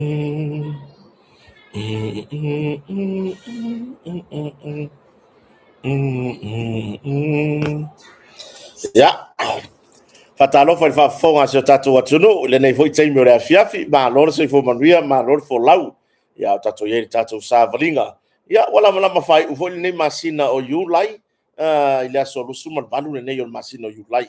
Ia, faatalofa i le faafofoga a si o tatou atunuu i lenei foi taimi o le afiafi. Malo le soifua manuia malo le folau. Ia, a o tatou i ai i le tatou savaliga, ia ua lamalama faaiu foi lenei masina o Iulai i le aso 28 lenei o le masina o Iulai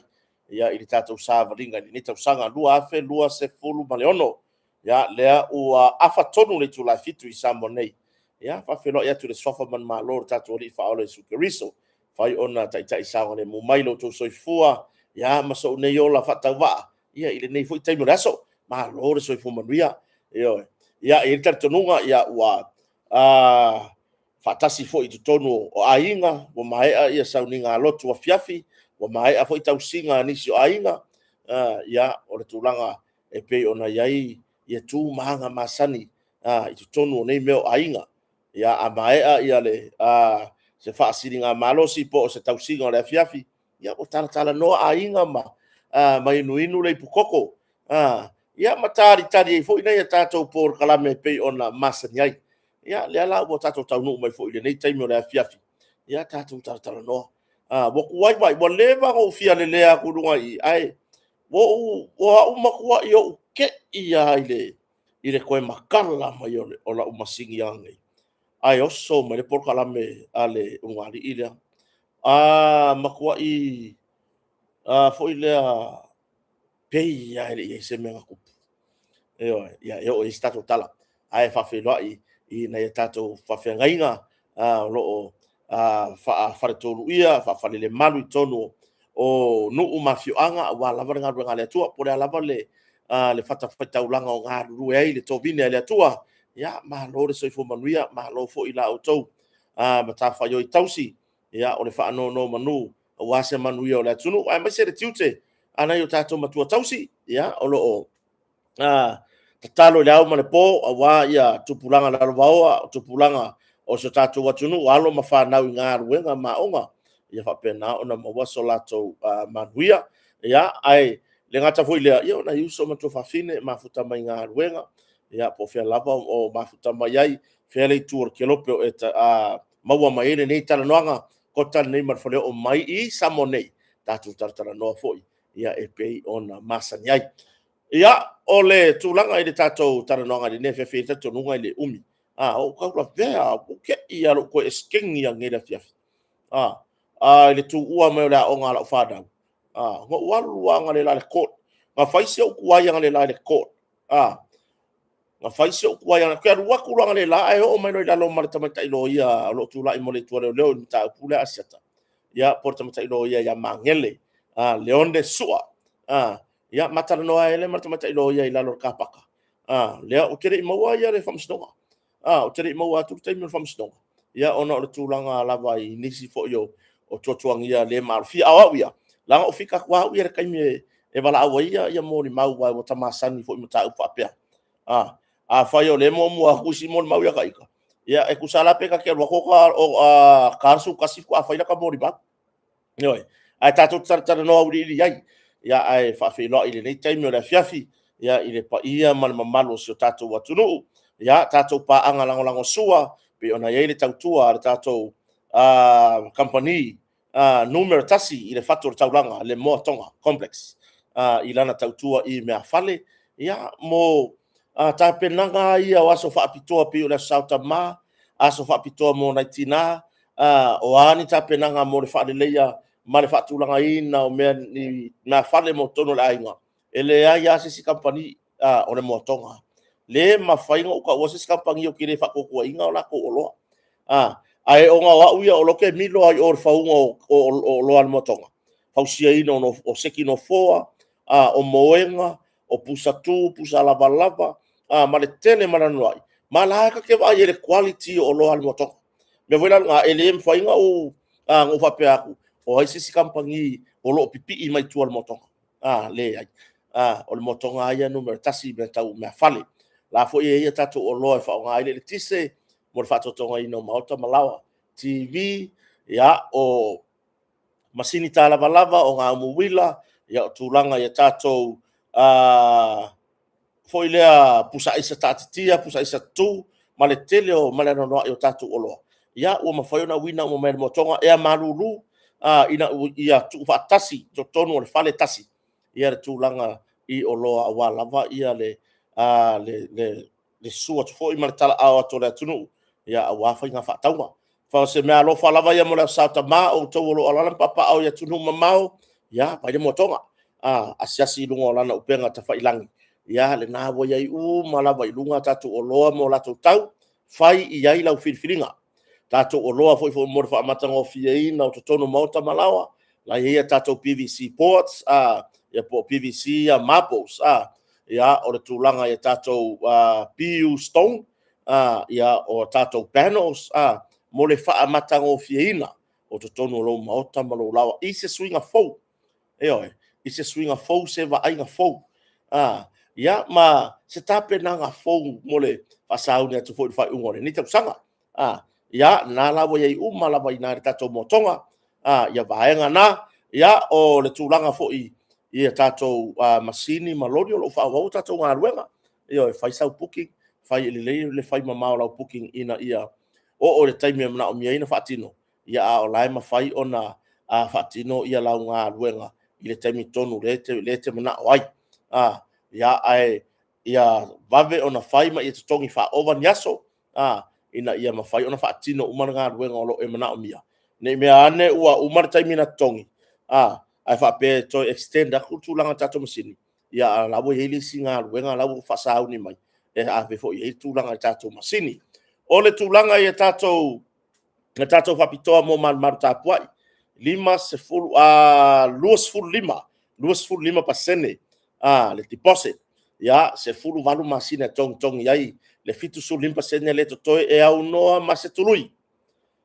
i le tatou savaliga i lenei tausaga 2026. Ia, lea ua afa tonu le itula e 7:00 i Samoa nei. Ia, e faafeiloai atu i le suafa manumalo o le tatou Alii Faaola Iesu Keriso, ua mafai ona taitai saogalemu mai lo outou soifua ma sou nei ola faatauvaa i lenei foi taimi o le aso. Malo le soifua manuia. Ioe. Ia, e i ai le talitonuga ua faatasi foi i totonu o aiga, ua maea sauniga lotu afiafi, ua maea foi tausiga a nisi o aiga. Ia, o le tulaga e pei ona i ai tu ma aga masani i totonu o nei mea o aiga. Ia, a maea se faasiligamalosi po o se tausiga o le afiafi, ia ua talatalanoa aiga ma inuinu le ipukoko, ia ma talitali ai foi nai a tatou polokalame e pei ona masani ai. Ia, lea la ua tatou taunuu mai foi i lenei taimi o le afiafi, ia tatou talatalanoa. Ua tuai vaai, ua leva ona ou fia lelea atu i luga i i, ae ua ou matuai ou te i lava i le toe matala mai o lau masini ananei, ae oso mai le polokalame a le ulugalii lea. A matuai foi lea pei lava e le i i ai se mea na tupu. Ioe, ia e oo i ai se tatou tala. Ae faafeiloai i nai a tatou faafeagaiga o lo o faafaletoluia, faafalelemalu i totonu o nuu ma afioaga aua lava le galuega a le Atua. Po o le a lava le fatafaitaulaga o galulue ai le tovine a le Atua, ia malo le soifua manuia, malo foi i la outou matafaioi tausi, ia o le faanonomanu aua se manuia o le atunuu, aemaise le tiute a nai o tatou matua tausi, ia o lo o tatalo i le ao ma le po aua tupulaga lalovaoa, o tupulaga o si o tatou atunuu, alo ma fanau i galuega ma aoga, ia faapena ona maua so latou manuia. Ia, ae le gata foi i lea, ia o nai uso ma tuafafine e mafuta mai galuega, ia po o fea lava o mafuta mai ai, fea le itu o le kelope o e maua mai ai lenei talanoaga, kota lenei ma le faleoo mai i Samoa nei, tatou talatalanoa foi e pei ona masani ai. Ia, o le tulaga i le tatou talanoaga i lenei afiafi, e i ai le talitonuga e le umi. Ua ou taulavea, ua ou te i lava i lou toe esetegi ananei i le afiafi i le tuua mai o le aoga a lau fanau. Na ou alu lava analeila i le court, na fai si ou tuai analeila i le court, na fai si ou tuai analeila. Ou te alu atu loa analeila ae oo mai loa i lalo ma le tamaitai loia o lo o tulai mo le Itu a Leoleo i le mataupu lea a Asiata, ia po o le tamaitai loia ia Magele Leone Sua. Ia ma talanoa ai lea ma le tamaitai loia i lalo o le car paka. Lea ou te le i maua le faamasinoga. Ou te le i maua atu le taimi o le faamasinoga, ia ona o le tulaga lava i nisi foi o tuatuagia le maalofia. A o au ia, leaga ou fika atu lava au ia i le taimi e valaau ai ia molimau, aua ua ta masani foi i mataupu faapea. Afai o lea e muamua atu isi molimau ia ita, ia e tusa la pe ta te alu atu o ta le 11 faatoa fai lata molimau. Ioe. Ae tatou te talatalanoa auiliili ai. Ia, ae faafeiloai i lenei taimi o le afiafi i le paia ma le mamalu o si o tatou atunuu. Ia, tatou paaga lagolagosua pei ona i ai le tautua a le tatou kamupani numera tasi i le fatu o le taulaga, le Moa Tonga Complex, i lana tautua i meafale, ia, mo tapenaga ia o aso faapitoa pei o le Aso Sa o Tama, aso faapitoa mo nai tina, o a ni tapenaga mo le faaleleia ma le faatulagaina o mea i meafale mo totonu o le aiga, e leai lava se isi kamupani o le Moa Tonga. Le mafai ona ou taua se isi kamupani ou te le faatuatuaina o latou oloa. Ae ona o au ia o lea ou te milo lava i o i le fauga o oloa a le Moa Tonga, fausiaina o seki nofoa, o moega, o pusatu, pusa lavalava, ma le tele ma le anoanoai. Ma o la e ta te vaai i ai i le quality o oloa a le Moa Tonga. O le mea foi la lena, e le mafai ona ou faapea atu, o ai se isi kamupani o lo o pipii mai tua i le Moa Tonga. Leai. O le Moa Tonga lava ia numera tasi i mea tau meafale. O la foi e i ai a tatou oloa e faaaoga ai le eletise mo le faatotogaina o maota ma laoa, TV, ia, o masini talavalava, o gaumu uila, ia o tulaga i a tatou. foi lea pusaaisa taatitia, pusaaisa tutu, ma le tele o ma le anoanoai o tatou oloa, ia ua mafai ona auina uma mai e le moatoga ea malulu ina ia tuufaatasi i totonu o le fale e tasi ia le tulaga i oloa aua lava ia le susu atu foi ma le talaaa atu o le atunuu ia aua faiga faatauga. Fa o se meaalofa lava ia mo le Aso Sa o Tama, o outou o lo o alaala ma papaaao i atunuu mamao, ia vaai le moatoga, asiasi i luga o lana upega tafailagi, ia lena ua i ai uma lava i luga tatou oloa ma o latou tau, fai i ai lau filifiliga. Tatou oloa foi mo le faamatagofieina o totonu o maota ma laoa, la e i ai a tatou PVC boards, ia po o PVC marbles, ia o le tulaga i a tatou PU stone, ia o tatou panels, mo le faamatagofieina o totonu o lou maota ma lou laoa i se suiga fou. Ioe, i se suiga fou, se vaaiga fou, ia ma se tapenaga fou mo le faasauni atu foi i le faaiuga o lenei tausaga. Ia, lena la ua i ai uma lava i ina i le tatou moatoga ia vaega na. Ia, o le tulaga foi i a tatou masini ma loli, o lo o faaauau a tatou galuega. Ioe, fai sau booking, fai lelei le fai mamao o lau booking ina ia oo i le taimi e manaomia ai ona faatino, ia a o la e mafai ona faatino lau galuega i le taimi tonu lea e te manao ai. Ia, ae ia vave ona fai ma ia totogi faaova ni aso ina ia mafai ona faatino uma le galuega o lo o e manaomia. Ne i mea ane ua uma le taimi na totogi, ae faapea e toe extend atu le tulaga o le tatou masini, ia a o la ua i ai le isi galuega la ua faasauni mai e ave foi i ai le tulaga i le tatou masini. O le tulaga i le tatou faapitoa mo malumalu tapuai, 50, 25% le deposit, ia, 18 masina e togitogi ai le 75% lea e totoe e aunoa ma se tului.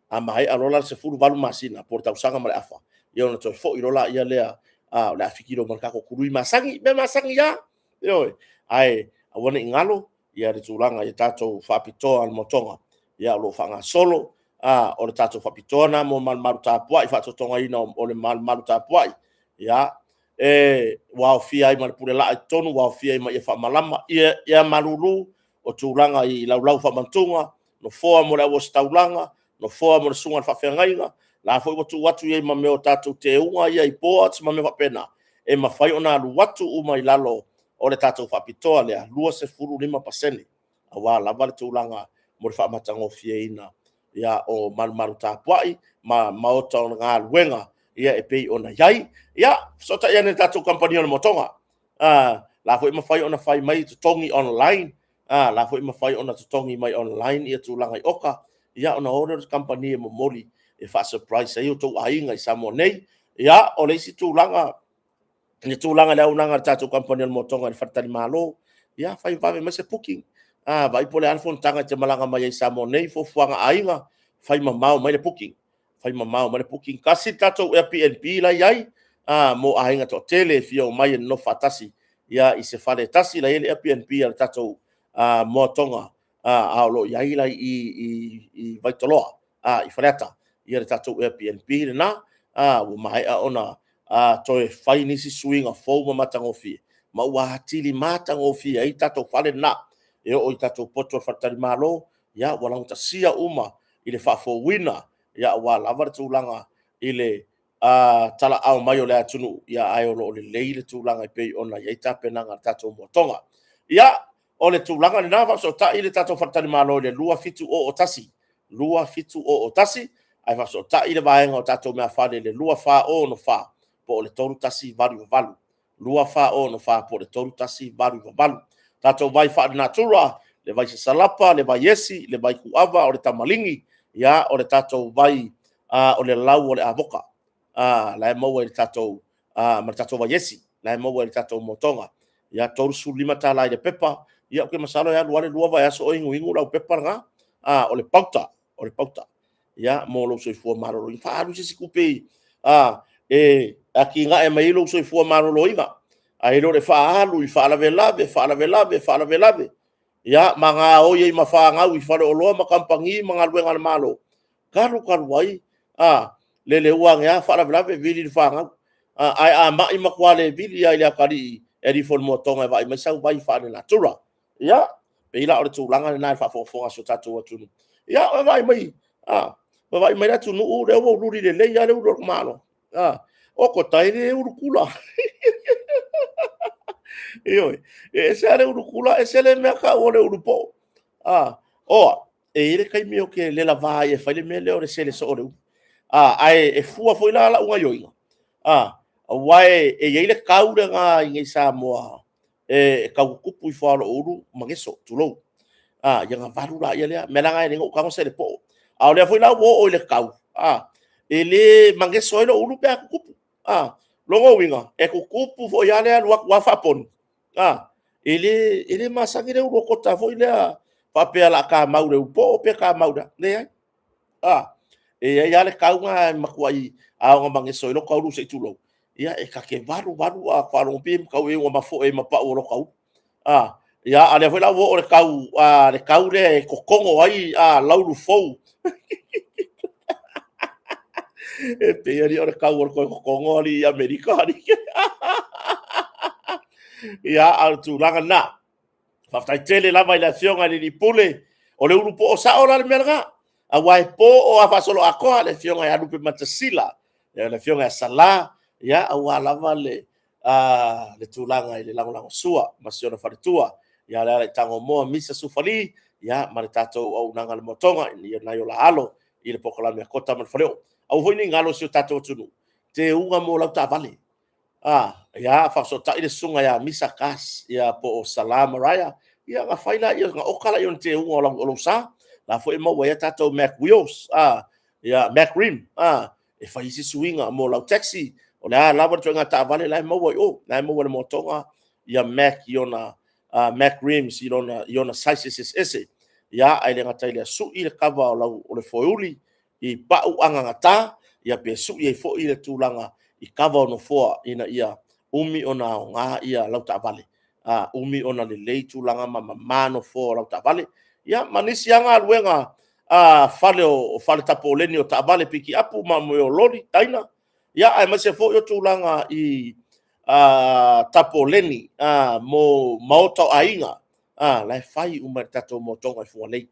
A maea loa la le 18 masina po o le tausaga ma le afa, ia ona toe foi loa lea, o le a fikilo ma le tatou tului masani, mea masani lava. Ioe, ae aua ne i galo le tulaga i tatou faapitoa a le moatoga, ia o lo o faagasolo. O le tatou faapitoa lena mo malumalu tapuai, faatotogaina o le malumalu tapuai. Ia, ua aofia ai ma le pulelaa i totonu, ua aofia ai ma ie faamalama, ia malulu o tulaga i laulau faamantuga, nofoa mo le auositaulaga, nofoa mo le susuga i le faafeagaiga, la foi ua tuu atu i ai ma mea o tatou teuga ia i boards ma mea faapena, e mafai ona alu atu uma i lalo o le tatou faapitoa lea, 25% aua lava le tulaga mo le faamatagofieina ia o malumalu tapuai ma maota o galuega ia e pei ona i ai. Ia, fesootai ane i le tatou kamupani o le Motoga. La foi e mafai ona fai mai totogi online, la foi e mafai ona totogi mai online ia tulaga i oka, ia ona o lea o le kamupani e momoli e faa-surprise ai outou aiga i Samoa nei. Ia, o le isi tulaga, le tulaga i le auaunaga a le tatou kamupani o le Motoga i le faletalimalo, ia fai vave mai se booking. Vaai po o le a le fonotaga e te malaga mai ai i Samoa nei, fuafuaga a aiga, fai mamao mai le booking. Fai mamao mai le booking. Tasi le tatou Airbnb la e i ai mo aiga toatele e fia omai e nonofo faatasi ia i se fale e tasi, la e i ai le Airbnb a le tatou moatoga, a o lo o i ai la i Vaitoloa, i Faleata, ia le tatou Airbnb lena, ua maea ona toe fai nisi suiga fou ma matagofie, ma ua atili matagofie ai tatou fale lena. E oo i tatou poto o le faletalimalo, ia ua laugatasia uma i le faafouina, ia aua lava le tulaga i le talaau mai o le atunuu, ia ae o lo o lelei le tulaga e pei ona i ai tapenaga a le tatou moatoga. Ia, o le tulaga lena, faafesootai le tatou faletalimalo i le 2701 2701, ae faafesootai le vaega o tatou meafale i le 2464 po o le 3188, 2464 po o le 3188. Tatou vai faalenatura, le vai sasalapa, le vai esi, le vai kuava, o le tamaligi, ia o le tatou vai o le lau o le avoka, la e maua i le tatou ma le tatou vai esi, la e maua i le tatou motoga. Ia, $35 i le pepa, ia ou te masalo e alu lava le 2 vaiaso o inuinu lau pepa lena. O le pauta, o le pauta, ia, mo lou soifua maloloina. Faaalu se isi tupe e atinae mai ai lou soifua maloloina, ae le o le faaalu i faalavelave, faalavelave, faalavelave, ia, ma gaoi ai ma fanau i faleoloa ma kamupani ma galuega a le Malo, talu talu ai, lele ua ane lava faalavelave, vili i le fanau. Ae a mai, matua le vili lava i le atalii. E alu ifo i le moatoga e vaai mai sau vai faalenatura. Ia, pei la o le tulaga lena e faafogafoga a si o tatou atunuu. Ia, ua vaai mai, a, ua vaai mai le atunuu lea ua ululi lelei lava le ulu o le tamaloa. A, o kota e le ulu kula. Ioe, e ese lava le ulu kula, ese le mea tau o le ulu po'o. A, oa, e i ai le taimi ou te lelava ai e fai le mea lea o le sele soo o le ulu. A, ae e fua foi la lau gaoioiga, a, aua e i ai le tau lena i inei i Samoa e tau tutupu ifo lava o lou ulu mageso, tulou. A, ia ona valu laia lea. Mea la lena e ala ai ona ou tago sele po'o. A o lea foi la ua oo i le tau, a, e le mageso ai lou ulu pe a tutupu. A, lona uiga, e tutupu foi lava le alu atu lava faaponi, a, e le masani le ulu o kota foi lea faapea o le a tamau i le ulu po'o pe tamau i le a. Leai. A, e i ai lava le tau lena e matuai aoga mageso ai lota ulu se i tulou, ia e ta te valu valu a faalogo pei e tau ua mafoe ai ma pau o lota ulu. A, ia, a o lea foi la ua oo i le tau, a, le tau lea e totogo ai laulu fou. E pei alii o le tau o le toe totogo alii i Amerika alii. Ia, a o le tulaga lena. Faafetai tele lava i le Afioga i le Alii Pule, o le ulu poo sao la le mea lena. Aua e po o a faasoloatoa le Afioga ia Lupematasila, le Afioga ia Sala, ia aua lava le le tulaga i le lagolagosua ma si ona faletua, ia le ala i Tagomoa Misa Sufali, ia ma le tatou auaunaga le Moatoga i nai o la alo i le polokalame a Kota ma le Faleoo. Aua foi ne i galo i si o tatou atunuu, teuga mo lau taavale. A, ia, faafesootai le susuga ia Misa Kas, ia po o Sala Maraia, ia ona fai lea, ona oka lea o le teuga o lou sa. La foi e maua ai a tatou Mac Wheels, a, ia, Mac Rim, a, e fai isi suiga mo lau taxi, o le a lava le ituaiga taavale la e maua i o, la e maua i le moatoga ia Mac i ona Mac Rims i lona i ona sizes eseese. Ia, ae le gata i lea, sui le kava o lau o le foeuli i pau agagata, ia pe sui ai foi le tulaga i kava o nofoa ina ia umi ona aoga ia lau taavale. A, umi ona lelei tulaga ma mama nofoa o lau taavale. Ia, ma nisi lava galuega a fale o fale tapoleni o taavale pikiapu ma mea o loli, taina, ia, aemaise foi o tulaga i tapoleni mo maota o aiga, la e fai uma e le tatou motoga i Fugalei.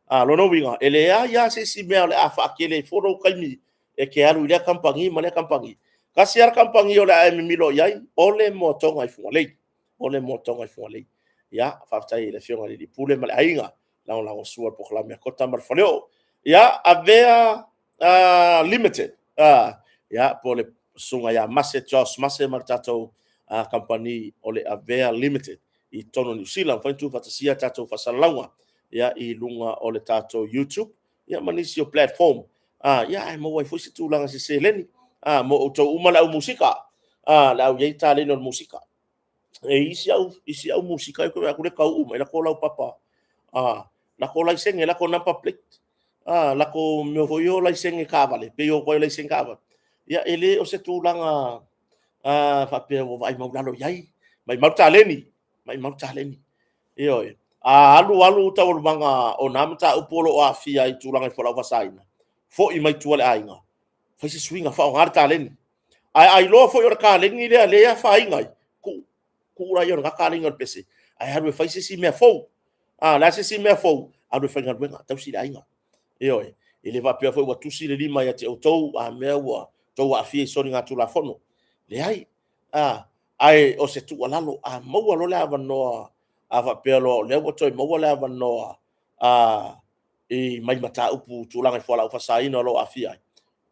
Lona uiga, e leai lava se isi mea o le a faatele ai fua lou taimi e te alu i lea kamupani ma lea kamupani. Tasi lava le kamupani o le a e mimilo i ai, o le motoga i Fugalei. O le motoga i Fugalei. Ia, faafetai i le Afioga i le Alii Pule ma le aiga, lagolagosua i le polokalame a Kota ma le Faleoo. Ia, Avea Limited, ia, po o le susuga ia Mase, Josh Mase ma le tatou kamupani o le Avea Limited i totonu o Niu Sila. Mafai ona tuufaatasia tatou faasalalauga ia, i luga o le tatou YouTube ia, ma nisi o platform. Ia, ae maua ai foi se tulaga se seleni mo outou uma le au musika, le au iai taleni o le musika. E isi au, isi au musika e koe aku le kau uma, i lako lau papa, lako laisenge, lako number plate, lako mea foi o laisenge kaavale, pei o koe laisenge kaavale. Ia, e le o se tulaga faapea ua vaai maulalo i ai, mai mau taleni, mai mau taleni. Ioe. A alu alu taualumaga o nā mataupu o lo o aafia i tulaga i fualaau faasaina, foi mai tua le aiga, fai se suiga, faaaoga le taleni. Ae a iloa foi o le kaleni lea lea e afaina ai, tuu, tuu laia o lena kaleni o le pese, ae alu e fai se isi mea fou. A, le a se isi mea fou? Alu e faigaluega, tausi le aiga. Ioe, e le faapea foi ua tusi le lima ia te outou, a mea ua outou aafia i soligatulafono. Leai. A, ae o se tuualalo, a maua loa le avanoa, a faapea loa o lea ua toe maua le avanoa a, i mai mataupu tulaga i fualaau faasaina o lo o aafia ai,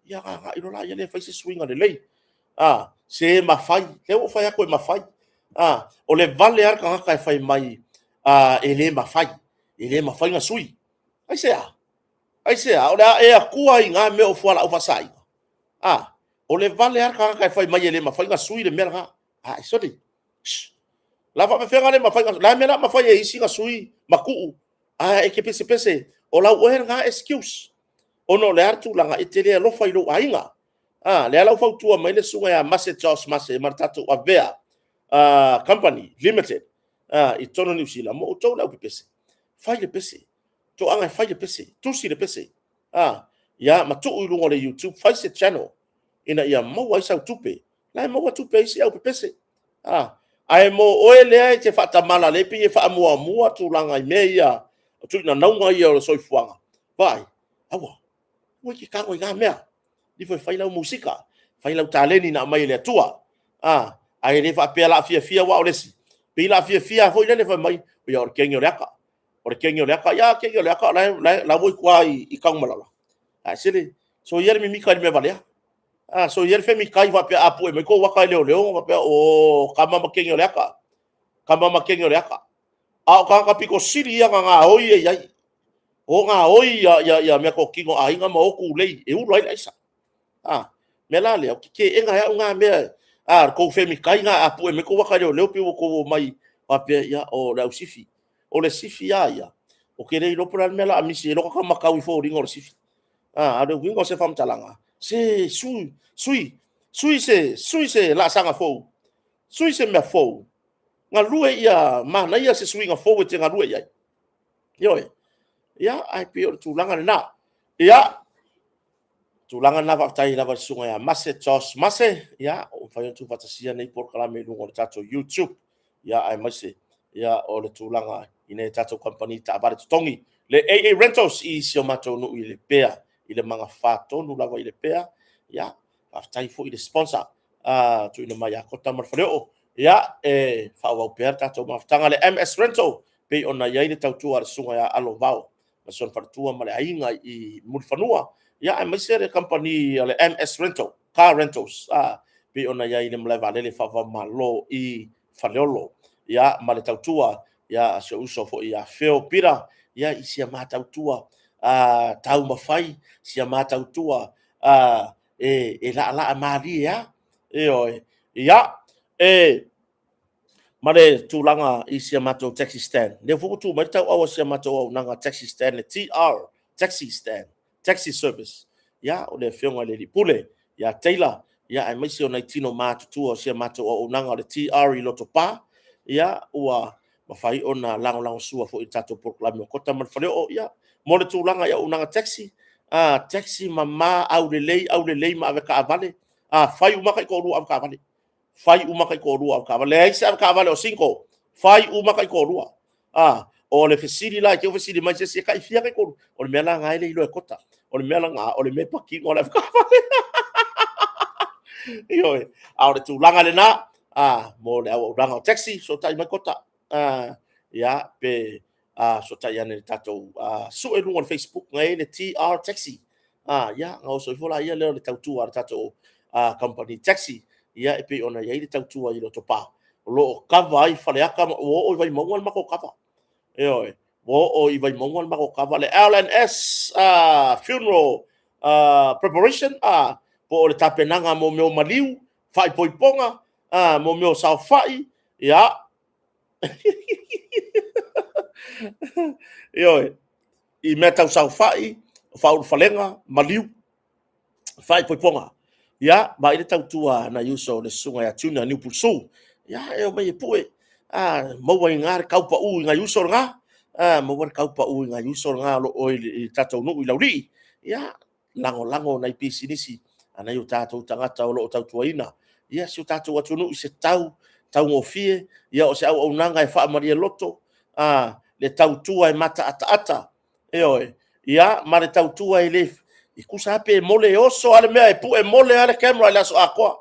ia agai loa laia lea e fai se suiga lelei. A, se mafai, lea ua ou fai atu e mafai. A, o le vale lava le tagata e fai mai a, e le mafai, e le mafai ona sui. Aisea? Aisea? O le a e atua i ngā mea o fualaau faasaina. A, o le vale lava le tagata e fai mai e le mafai ona sui le mea lena. A, soli. La faapefea le mafai, la mea la mafai e isi na sui ma tuu. A e ke pesepese, o lau oe lena excuse. Ona o le a le tulaga e te le alofa i lou aiga. A, lea la ua fautua mai le susuga ia Mase Josh Mase ma le tatou Avea Company Limited i totonu o Niu Sila, mo outou le aupepese. Fai le pese. Toaga e fai le pese. Tusi le pese. A, ia, ma tuu i luga o le YouTube, fai se channel ina ia maua ai sau tupe. La e maua tupe ai isi aupepese. A, Ae mo oe lea e te faatamala lea pei e faamuamua tulaga i mea ia, o tuinanauga ia o le soifuaga, vaai, aua, aua e te tago i na mea. Ifo e fai lau musika, fai lau taleni na aumai e le Atua. A, ae le faapea o le a fiafia aua o le isi, pei o le a fiafia foi lele fai mai, ia o le kegi o le aka. O le kegi o le aka, ia kegi o le aka o la ua i tua i Tanumalala. Ae sele, soia le mimita i le mea valea. A, soia le femitai faapea a pue mai tou aka e leoleo, faapea, o tama ma kegi o le aka. Tama ma kegi o le aka. A o tagata pito sili ia na gaoi e i ai. O gaoi ia meatotino a aiga ma o tulei e ula ai le aisa. A, mea la lea, ou te teena ai au na mea, a, le tou femitai na, a pue mai tou aka e leoleo pei ua outou omai faapea, ia, o le au sifi. O le sifi lava ia, ou te le iloa po o le a le mea o le a misi ai lota matau i foliga o le sifi. A, a o le uiga o se faamatalaga, se sui, sui, sui se, sui se laasaga fou, sui se mea fou, galue ia manaia se suiga fou e te galue i ai. Ioe. Ia, ae pei o le tulaga lena. Ia, tulaga lena faafetai lava i le susuga ia Mase, Josh Mase, ia, ua mafai ona tuufaatasia nei polokalame i luga o le tatou YouTube, ia, aemaise, ia, o le tulaga i nei tatou kamupani taavale totogi, le AA Rentals i si o matou nuu i Lepea, i le magafa tonu lava i Lepea, ia, faafetai foi i le sponsor, a tuuina mai ia Kota ma le Faleoo, ia, e faaauau pea le tatou mafutaga, le MS Rental, pei ona i ai le tautua a le susuga ia Alo Vao, ma si ona faletua ma le aiga i Mulifanua, ia, aemaise le kamupani a le MS Rental, Car Rentals, a, pei ona i ai le malae vaalele faava-o-Malo i Faleolo, ia, ma le tautua, ia, a si ou uso foi ia Phil Pita, ia, i si a ma tautua, a, taumafai, si a ma tautua, a, e laalaa malie lava, ioe, ia, e, ma le tulaga i si a matou taxi stand. Lea foi ua tu mai le tauau a si a matou auaunaga taxi stand, le TR Taxi Stand, Taxi Service. Ia, o le afioga i le Alii Pule, ia Taylor, ia aemaise o nai tino matutua o si a matou auaunaga o le TR i Lotopa, ia, ua mafai ona lagolagosua foi i le tatou polokalame o Kota ma le Faleoo, ia, mo le tulaga i auaunaga taxi, a, taxi mama, aulelei, aulelei ma avetaavale, a, fai uma taitoalua avetaavale. Fai uma taitoalua avetaavale. Leai se avetaavale o single. Fai uma taitoalua. A, o le fesili la, i te i ua fesili mai se isi, e taifia taitoalua? O le mea la lena e le iloa e Kota. O le mea la lena, o le mea e patino a le avetaavale. Ioe. A o le tulaga lena, a, mo le auaunaga o taxi, fesootai mai Kota. A, ia, pe a, fesootai ane i le tatou sue i luga o le Facebook na e i ai le TR Taxi. A, ia, na oso ifo la ia lea o le tautua a le tatou company taxi. Ia, e pei ona i ai le tautua i Lotopa. O lo o kava ai Faleata, ua oo i Vaimauga le matou kava. Ioe, ua oo i Vaimauga le matou kava. Le LNS Funeral Preparation, po o le tapenaga mo mea o maliu, faaipoipoga, mo mea o saofai, ia. Ioe, i mea tau saofai, faaulufalega, maliu, faaipoipoga. Ia, vaai le tautua a nai uso o le susuga ia Junior Niupulsu. Ia, e omai e pue. A, maua i gā le tau pau i nai uso lena. A, maua le tau pau i nai uso lena o lo o i le tatou nuu i Laulii. Ia, lagolago nai pisinisi a nai o tatou tagata o lo o tautuaina. Ia, si o tatou atunuu i se tau, taugofie, ia o se auaunaga e faamalie loto, a, le tautua e mataataata, ioe, ia, ma le tautua e le, e tusa lava pe mole, e oso lava le mea, e pue mole lava le camera i le aso atoa.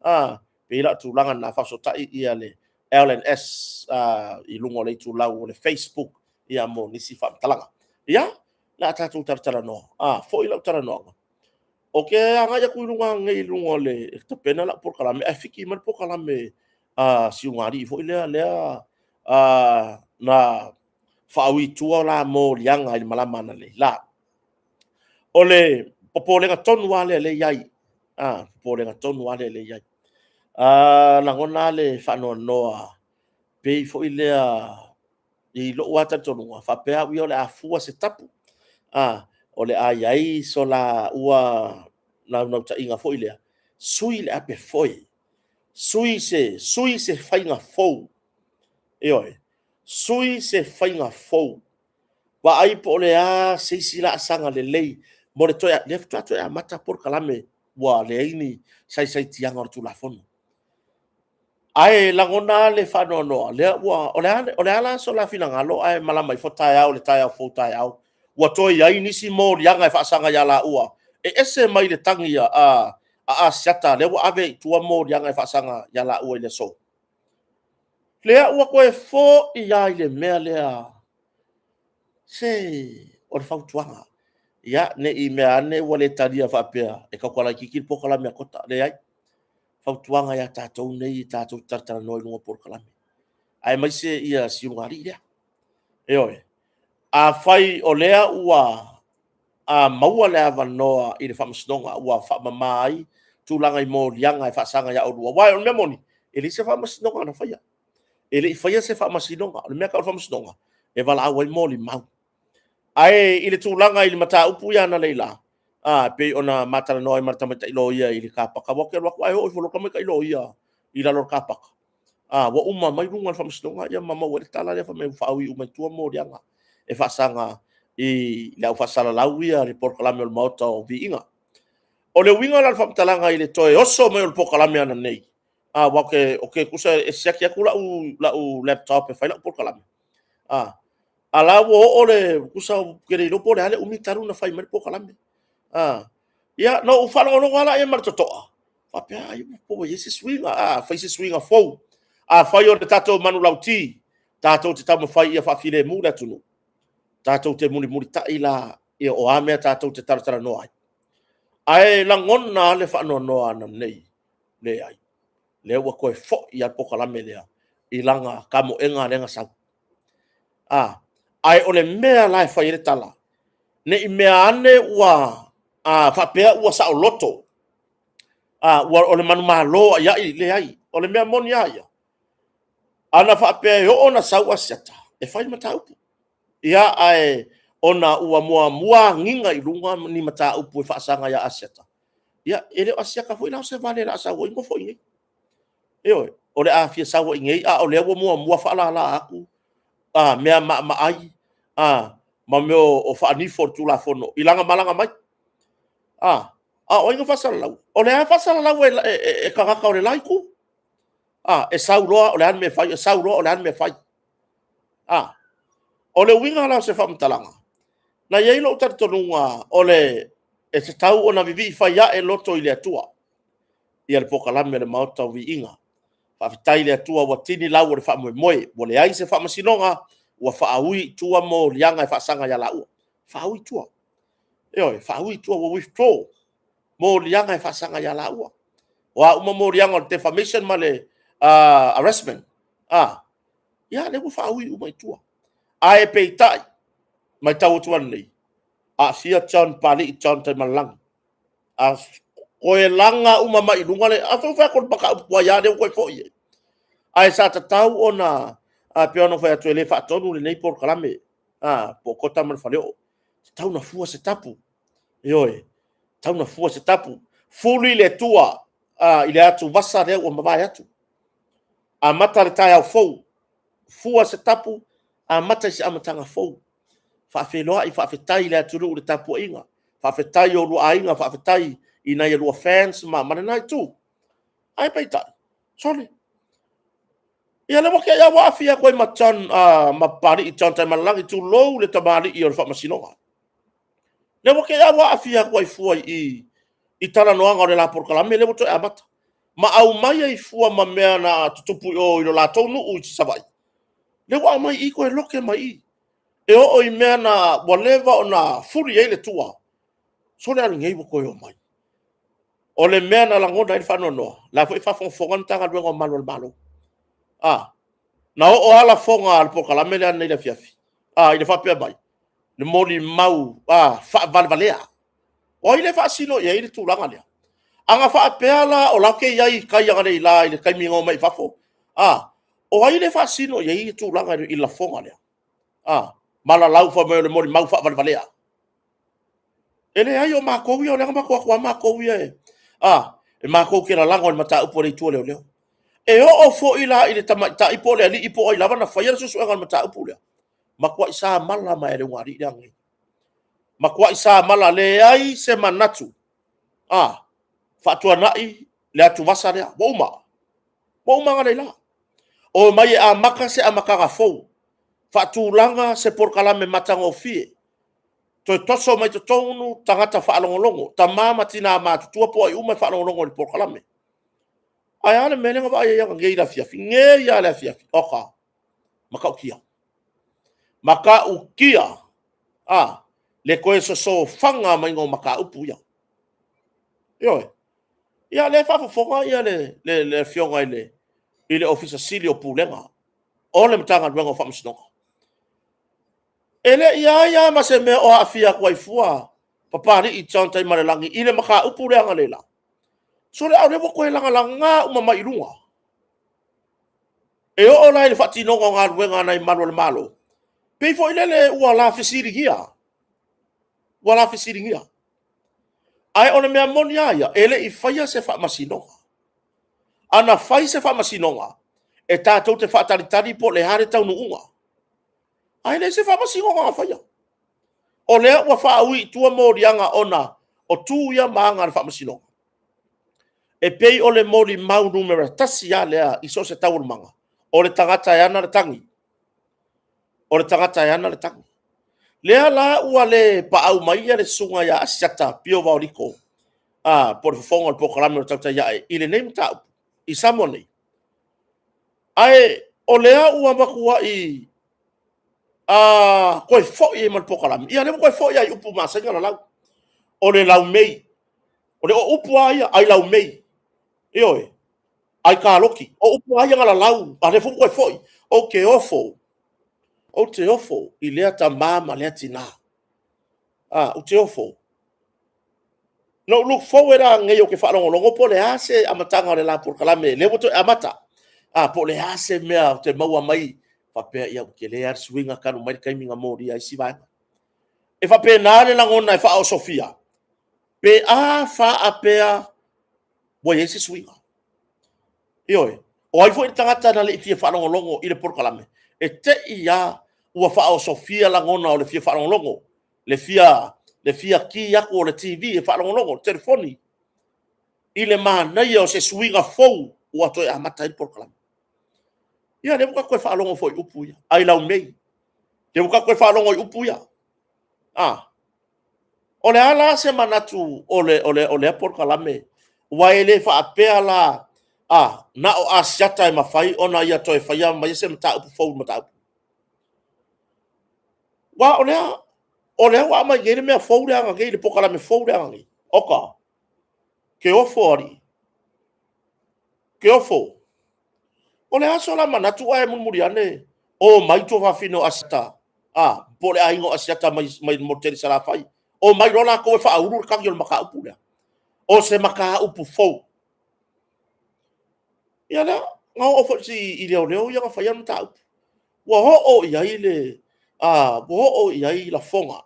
A, pei la o tulaga na faasotai ia le LNS i luga o le itulau o le Facebook ia mo nisi faamatalaga. Ia, le a tatou talatalanoa. A, foi lau talanoaga. O ke agai aku i luga nei i luga o le tapena lau polokalame, ae fiki mai le polokalame a Siugalii foi lea, lea a, na faaui tua la moliaga i le malama ananei la. O le popolega tonu lava lea lea i ai. A, popolega tonu lava lea lea i ai. A, lagona le faanoanoa pei foi lea i lou lava talitonuga, faapea au ia o le a fua se tapu, a, o le a i ai so la ua naunautaiga foi lea, sui le ape foe, sui se, sui se faiga fou, ioe, sui se faiga fou, vaai po o le a se isi laasaga lelei mo le toe, lea faatoa toe amata polokalame ua leai ni saisaitiaga o le Tulafono. Ae lagona le faanoanoa, lea ua, o le a, o le a la so la finagalo ae malama ifo taeao le taeao fou taeao, ua toe i ai nisi moliaga e faasaga ia laua, e ese mai le tagi a, a, a Asiata, lea ua ave i tua moliaga e faasaga ia laua i le aso. Lea ua toe foi lava i le mea lea, se o le fautuaga, ia ne i mea ane ua le talia faapea e tautala itiiti le polokalame a Kota. Leai, fautuaga ia tatou nei tatou te talatalanoa i luga o polokalame, aemaise ia si ulugalii lea. Ioe, afai o lea ua a maua le avanoa i le faamasinoga ua faamama ai tulaga i moliaga e faasaga ia oulua, aua o le mea moni, e leai se faamasinoga na faia. E le i faia se faamasinoga. O le mea tau o le faamasinoga, e valaau ai molimau. Ae i le tulaga i le mataupu ia analeila, a, pei ona ma talanoa ai ma le tamaitai loia i le car paka, aua ou te alu atu ae oo ifo loa le tamaitai loia i lalo o le car paka. A, ua uma mai luga o le faamasinoga ia ma maua ai le tala lea fai mai ua faaui uma i tua moliaga e faasaga i le au faasalalau ia le polokalame o le Maota o Viiga. O le uiga la o le faamatalaga i le toe oso mai o le polokalame ananei, a, aua ou te tusa e siaki atu lau laptop e fai lau polokalame, a, a la ua oo le tusa ou te le iloa po o le a le umi talu ona fai mai le polokalame. A, ia, na ou faalogologo lava la i ai ma le totoa, faapea, ai po ua i ai se suiga, a, fai se suiga fou. Afai o le tatou manulauti, tatou te taumafai ia faafilemu le atunuu, tatou te mulimulitai la ia o a mea tatou te talatalanoa ai. Ae lagona lava le faanoanoa ananei, leai, lea ua toe foi lava le polokalame lea i lana tamoega lea na sau. A, ae o le mea la e fai ai le tala, ne i mea ane ua a, faapea ua saoloto, a, ua, o le manumalo aiai, leai. O le mea moni lava ia, ana faapea e oo ona sau Asiata e fai le mataupu. Ia, ae ona ua muamua agiga i luga ni mataupu e faasaga ia Asiata, ia, e le o Asiata foi la o se vale o le a sau ai nofo i inei. Ioe, o le a fia sau ai i inei, a o lea ua muamua faalala atu a, mea maamaai a, ma mea o faanifo o le Tulafono i lana malaga mai. A, a o ai na faasalalau? O lea e faasalalau e, e, e, e tagata o le la itu. A, e sau loa o le a le mea e fai, e sau loa o le a le mea e fai. A, o le uiga la o se faamatalaga, na i ai lou talitonuga o le e tatau ona vivii fai ae loto i le Atua ia le polokalame a le Maota o Viiga. Faafetai i le Atua ua tini lau o le faamoemoe, ua leai se faamasinoga, ua faaui i tua moliaga e faasaga ia laua. Faaui i tua. Ioe, faaui i tua, ua withdraw moliaga e faasaga ia laua. O a uma moliaga o le defamation ma le harassment, ia, lea ua faaui uma i tua. Ae peitai, matau atu ananei, aafia John Papalii, John Taimalelagi. A toe laga uma mai i luga le, a foi fai atu o le mataupu tuai lava lea ua toe foi ai. Ae sa tatau ona, a pei ona fai atu e le faatonu lenei polokalame, a, po o Kota ma le Faleoo. Tatau na fua se tapu. Ioe, tatau na fua se tapu. Fuli le Atua a, i le atuvasa lea ua mavae atu. Amata le taeao fou. Fua se tapu, amata i se amataga fou. Faafeiloai, faafetai i le atunuu i le tapuaiga. Faafetai i oulua aiga, faafetai i nai a lua fans ma, ma lena itu. Ae peitai, sole. Ia lea ua te ua aafia atu ai ma John, ma Papalii John Taimalalagi, tulou le tamalii o le faamasinoga. Lea ua te ua aafia atu ai fua i i talanoaga o le la polokalame lea ua toe amata. Ma aumai ai fua ma mea na tutupu i o i lo latou nuu i Savaii. Lea ua aumai i toe loke mai i. E oo i mea na ua leva ona fuli ai le tua. Sole a lenei ua toe omai. O le mea na lagona ai le faanoanoa, la foi e faafogafoga le Matagaluega o Malu o le Malo. A, na oo lava lafoga a le polokalame lea nei le afiafi. A, i le faapea mai, le molimau a, faavalevalea. O ai le faasino i ai le tulaga lea? A na faapea la o la ke i ai i tai analeila i le taimi na omai i fafo, a, o ai le faasino i ai le tulaga i le lafoga lea? A, malalau fai mai o le molimau faavalevalea. E leai, o matou ia, o lea na matou atu lava matou ia e, a, e matou te lalago i le mataupu a le Itu a Leoleo. E oo foi la i le tamaitai po o le alii po o ai lava na faia le suesuega o le mataupu lea, matuai samala mai e le ulugalii lea ananei. Matuai samala, leai se manatu, a, faatuanai le atuvasa lea, ua uma. Ua uma analeila. Omai e amata se amataga fou, faatulaga se polokalame matagofie, toe toso mai totonu tagata faalogologo, tama ma tina matutua po o ai uma e faalogologo i le polokalame. Ae a le mea lea na vaai ai ananei i le afiafi? Nei lava i le afiafi, oka, matautia. Matautia, a, le toe sosofaga maiga o mataupu ia. Ioe. Ia, o lea e faafofoga ia le, le, le afioga i le, i le Ofisa Sili o Pulega o le Matagaluega o Faamasinoga. E le i ai lava ma se mea o aafia atu ai fua Papalii John Taimalelagi i le mataupu lea analeila. Sole, a o lea ua toe lagalaga uma mai i luga. E oo la i le faatinoga o galuega a nai malu o le Malo, pei foi lele ua la fesiligia, ua la fesiligia. Ae o le mea moni lava ia, e le i faia se faamasinoga. Ana fai se faamasinoga, e tatou te faatalitali po o le a le taunuuga. Ae leai se faamasinoga na faia. O lea ua faaui i tua moliaga ona o tu ia ma aga a le faamasinoga. E pei o le molimau numera 1 lava lea i so o se taualumaga, o le tagata e ana le tagi. O le tagata e ana le tagi. Lea la ua le paau mai le susuga ia Asiata Pio Vaoliko, po o le fofoga o le polokalame o le Tautai Ae i lenei mataupu i Samoa nei. Ae o lea ua matuai toe foi ai ma le polokalame. Ia lea ua toe foi lava i upu masani ona lalau. O le laumei. O le upu lava ia, ai laumei. Ioe. Ai kaloti. O upu lava ia na lalau, a o lea foi ua toe foi. Ou te ofo, ou te ofo i lea tama ma lea tina. Ou te ofo. Na ou look forward lava ananei ou te faalogologo po o le a se amataga o le la polokalame, lea ua toe amata. Po o le a se mea ou te maua mai, faapea, ia, ua tele lava le suiga talu mai le taimi na molia ai isi vaega. E faapena le lagona e faaosofia, pe a faapea ua i ai se suiga. Ioe, o ai foi le tagata na le i fia faalogologo i le polokalame, e te i lava ua faaosofia lagona o le fia faalogologo, le fia, le fia ki atu o le TV e faalogologo, le telefoni, i le manaia o se suiga fou ua toe amata ai le polokalame. Ia, lea ua tatou toe faalogo foi i upu ia, ai laumei. Lea ua tatou toe faalogo i upu ia. O le a la se manatu o lea polokalame? Aua e le faapea la, na o Asiata e mafai ona ia toe faia mai se mataupu fou i le mataupu. Aua o lea, o lea ua aumai nei le mea fou lea ananei, le polokalame fou lea ananei. Oka, ke ofo alii, ke ofo. O le a so la manatu ae mulimuli ane o mai tuafafine o Asiata, po o le aiga o Asiata mai le motu tele i Salafai, o mai loa latou e faaulu le tagi o le mataupu lea. O se mataupu fou. Ia lea, na oo foi i leoleo ia na faia le mataupu. Ua oo i ai le, ua oo i ai lafoga.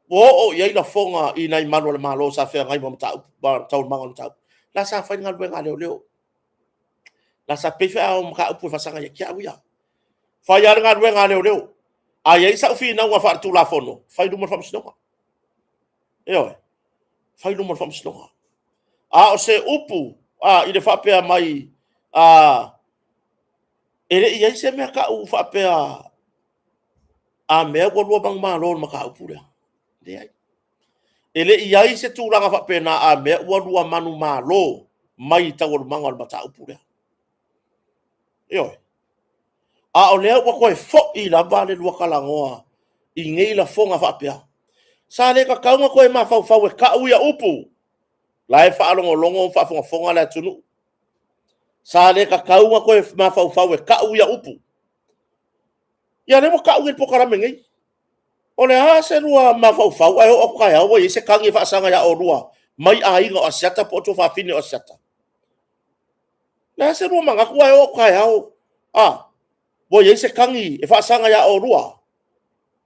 Ua oo i ai lafoga i nai malu o le Malo sa feagai ma mataupu, ma taualumaga o le mataupu. La sa fai le galuega a leoleo. La sa pei foi lava o mataupu e faasaga ia te au ia. Fai lava le galuega a leoleo. A i ai sau finauga faaletulafono, fai i luma o le faamasinoga. Ioe, fai i luma o le faamasinoga. A o se upu i le faapea mai, e le i i ai se mea tau faapea, a mea ua lua manumalo i le mataupu lea. Leai. E le i i ai se tulaga faapena a mea ua lua manumalo mai taualumaga o le mataupu lea. Ioe. A o lea ua toe foi lava le lua talanoa i nei lafoga faapea. Sa le tatau ona toe mafaufau e tau ia upu. La e faalogologo ma faafogafoga le atunuu. Sa le tatau ona toe mafaufau e tau ia upu. Ia lea ua tau nei i le polokalame nei. O le a se lua mafaufau ae oo atu taeao ua i ai se tagi e faasaga ia oulua mai aiga o Asiata po o tuafafine o Asiata? O le a se lua manatu ae oo atu taeao a ua i ai se tagi e faasaga ia oulua?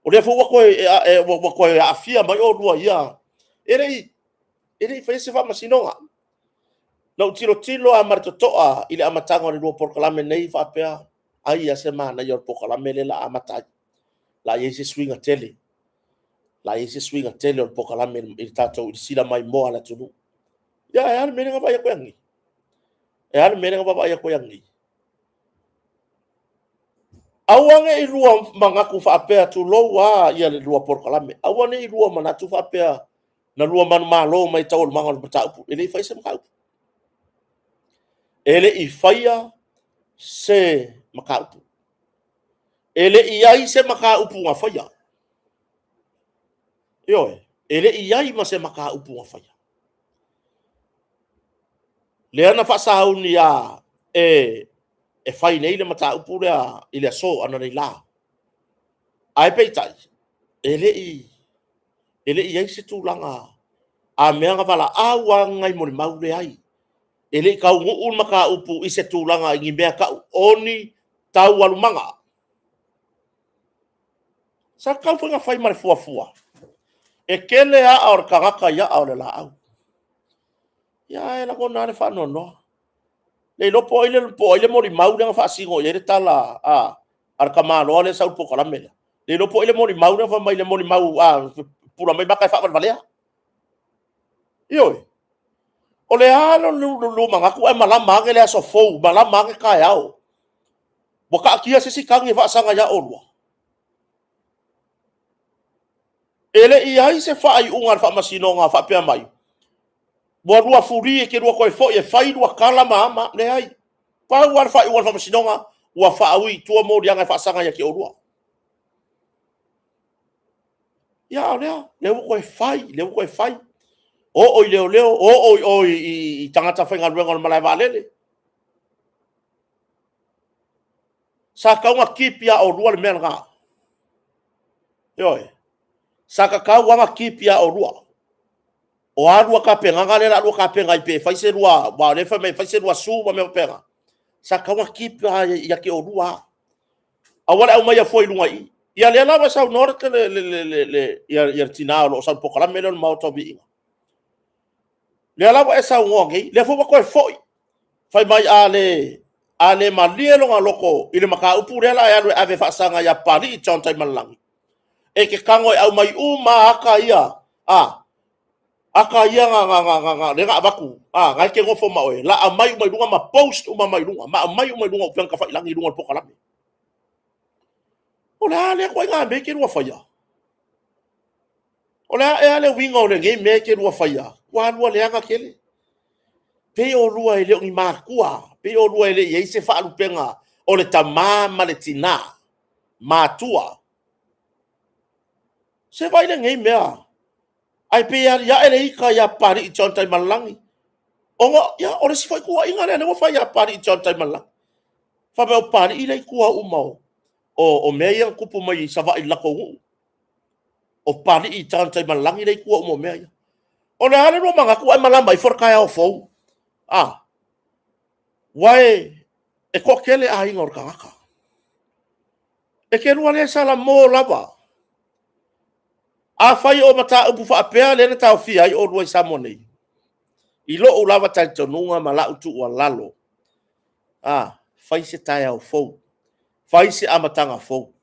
O lea foi ua toe, ua toe aafia mai oulua ia, e le i faia se faamasinoga. Na ou tilotilo lava ma le totoa i le amataga o le lua polokalame nei faapea, ai lava se manaia o le polokalame lea o le a amata ai. O le a i ai se suiga tele. O le a i ai se suiga tele o le polokalame i le tatou i le sila maimoa a le atunuu. Ia, ae a le mea lea na vaai atu ai ananei? E a le mea lea na vaavaai atu ai ananei? Aua ne i lua manatu faapea, tulou a ia le lua polokalame, aua ne i lua manatu faapea na lua manumalo mai taualumaga o le mataupu. E le i faia se mataupu. E le i faia se mataupu. E le i i ai se mataupu na faia. Ioe, e le i i ai ma se mataupu na faia. Lea na faasauni a e fai nei le mataupu lea i le aso analeila. Ae peitai, e le i i ai se tulaga a mea na valaau lava nai molimau leai. E le i taunuu le mataupu i se tulaga i ni mea tau o ni taualumaga. Sa tatau foi ona fai ma le fuafua. E tele aa o le tagata i aa o le laau. Ia ae lagona lava le faanoanoa. Le iloa po o ai le molimau lea na faasino i ai le tala a le tamaloa lea e sau i le polokalame lea. Le iloa po o ai le molimau lea fai mai le molimau a pupula mai mata e faavalevalea. Ioe. O le a le lua manatu ae malama ane le aso fou, malama ane taeao, ua taatia se isi tagi e faasaga ia oulua? E le i i ai se faaiuga a le Faamasinoga faapea mai, ua lua free e te lua toe foi e fai lua tala ma a ma a. Leai. Pau lava le faaiuga a le Faamasinoga, ua faaui i tua moliaga e faasaga ia te oulua. Ia a o lea, lea ua toe fai, lea ua toe fai. Oo i leoleo, oo i o i tagata faigaluega o le malae vaalele. Sa tatau ona keep ia oulua le mea lena. Ioe. Sa tatau lava ona keep ia oulua. O a lua tapenaga lea o le a lua tapena ai pe fai se lua, aua o lea e fai mai e fai se lua sue ma mea faapena. Sa tatau ona keep ia te oulua lava. Aua le aumaia fua i luga i i. Ia lea la ua saunoa le tina o lo o sau i le polokalame lea o le Maota o Viiga. Lea la ua e saunoa nei, lea foi ua toe foi, fai mai a le malie lona loto i le mataupu lea o le a e alu e ave e faasaga ia Papalii John Taimالelagi, e te tago e aumai uma lava ata ia, ata ia lea na avatu, na e te nofo ma oe, o le a aumai uma i luga ma post uma mai luga, ma aumai uma i luga o upega tafailagi i luga o le polokalame. O le a lea ituaiga mea e te lua faia? O le a ea le uiga o lenei mea e te lua faia? Ua lua leaga tele. Pei oulua e le o ni matua, pei oulua e le i i ai se faalupega o le tama ma le tina matua. Se vaai lenei mea, ae pei e aliae le ita ia Papalii John Taimالelagi. Ona, ia, o le isi foi tuuaiga lea ua fai ia Papalii John Taimالelagi. Fai mai o Papalii lea e i tua uma o mea ia na tupu mai i Savaii i le latou nuu. O Papalii John Taimالelagi lea e i tua uma o mea ia. O le a le lua manatu ae malama ifo le taeao fou? A, ua e toatele aiga o le tagata. E te lua le salamo lava. Afai o mataupu faapea lea na taofia ai oulua i Samoa nei, i lou lava talitonuga ma lau tuualalo, a, fai se taeao fou, fai se amataga fou.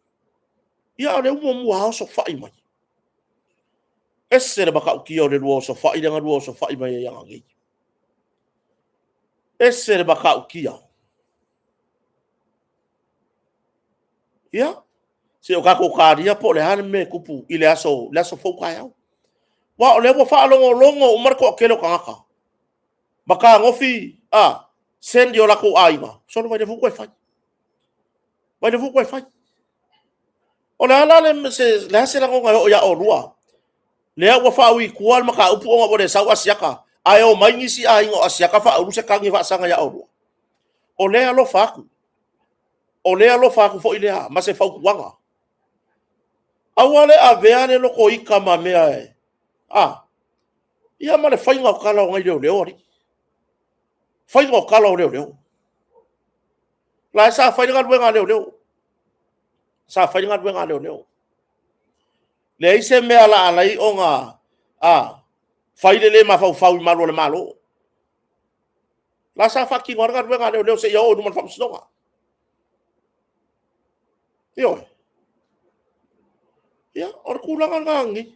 Ia, o lea ua muamua lava osofai mai. Ese le matautia o le lua osofai lea na lua osofai mai ai ananei. Ese le matautia. Ia, se o tatou talia po o le a le mea e tupu i le aso, le aso fou taeao. Aua o lea ua faalogologo uma le toatele o tagata ma fetagofi a send i o latou aiga, solo vai le foi toe fai. Vai le foi toe fai. O le a la le, se, le a se lagona e oo ia oulua? Lea ua faaui i tua le mataupu ona ua le sau Asiata, ae omai nisi aiga o Asiata faaulu se tagi e faasaga ia oulua. O lea e alofa atu. O lea e alofa atu foi lea ma se fautuaga. Aua le avea le loto ita ma mea e, a, ia ma le faiga o tala o nai leoleo alii. Faiga o tala o leoleo. La e sa fai le galuega a leoleo. Sa fai le galuega a leoleo. Leai se mea la alai ona a, fai le le mafaufau i malu o le Malo. La sa faatino lava le galuega a leoleo seia oo i luma o le faamasinoga. Ioe. Ia, o le tulaga lena nei.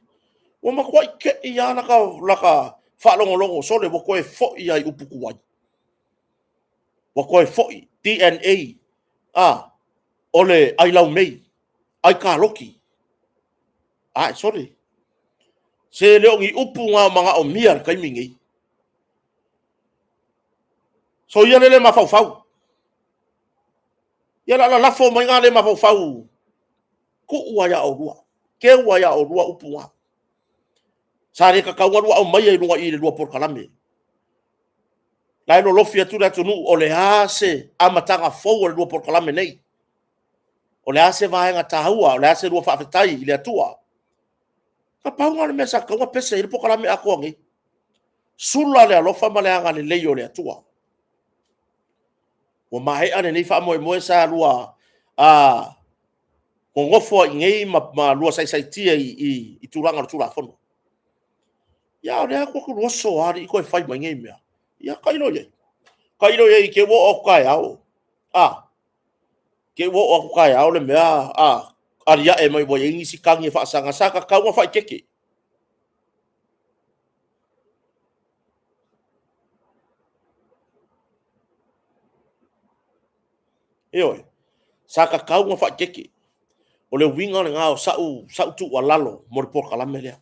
Ua matuai te i lava lata faalogologo, sole, ua toe foi lava i upu tuai. Ua toe foi DNA a o le ai laumei, ai kaloki. Ae sole. Se le o ni upu na o manaomia i le taimi nei. So ia le le mafaufau. Ia la lalafo mai na le mafaufau tuu lava ia oulua, teu lava ia oulua upu na. Sa le tatau ona lua aumaia i luga i i le lua polokalame. La e lolofi atu le atunuu o le a se amataga fou o le lua polokalame nei? O le a se vaega taua, o le a se lua faafetai i le Atua? Na pau lena o le mea sa tatau ona pese ai le polokalame atoa nei. Sula le alofa ma le agalelei o le Atua. Ua maea lenei faamoemoe sa lua nonofo ai i inei ma lua saisaitia i tulaga o le Tulafono. Ia, o lea ua tuu oso lava alii toe fai mai nei mea. Ia, tailo i ai. Tailo i ai i te i ua oo atu taeao. A, te i ua oo atu taeao le mea, a, aliae mai ua i ai nisi tagi e faasaga, sa tatau ona faaeteete. Ioe, sa tatau ona faaeteete. O le uiga lena o sau, sau tuualalo mo le polokalame lea.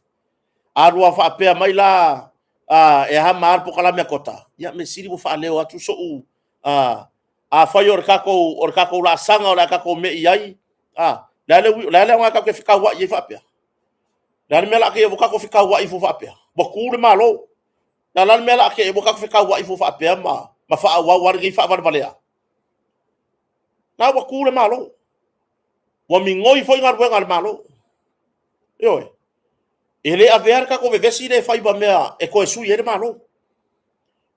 A lua faapea mai la, e a ma a le polokalame a Kota, ia mea sili ua faaleo atu sou, afai o le tatou, o le tatou laasaga o le a tatou me'i ai, a, le a le, le a le aoga tatou te fetauai ai faapea? Le a le mea o le a ua tatou fetauai fua faapea? Ua tu le Malo. Le a la le mea o le a te i ua tatou fetauai fua faapea ma faaauau lava lenei faavalevalea? La ua tu le Malo. Ua migoi foi galuega a le Malo. Ioe. E le avea le tatou vevesi lea e fai ma mea e toe sui ai le Malo.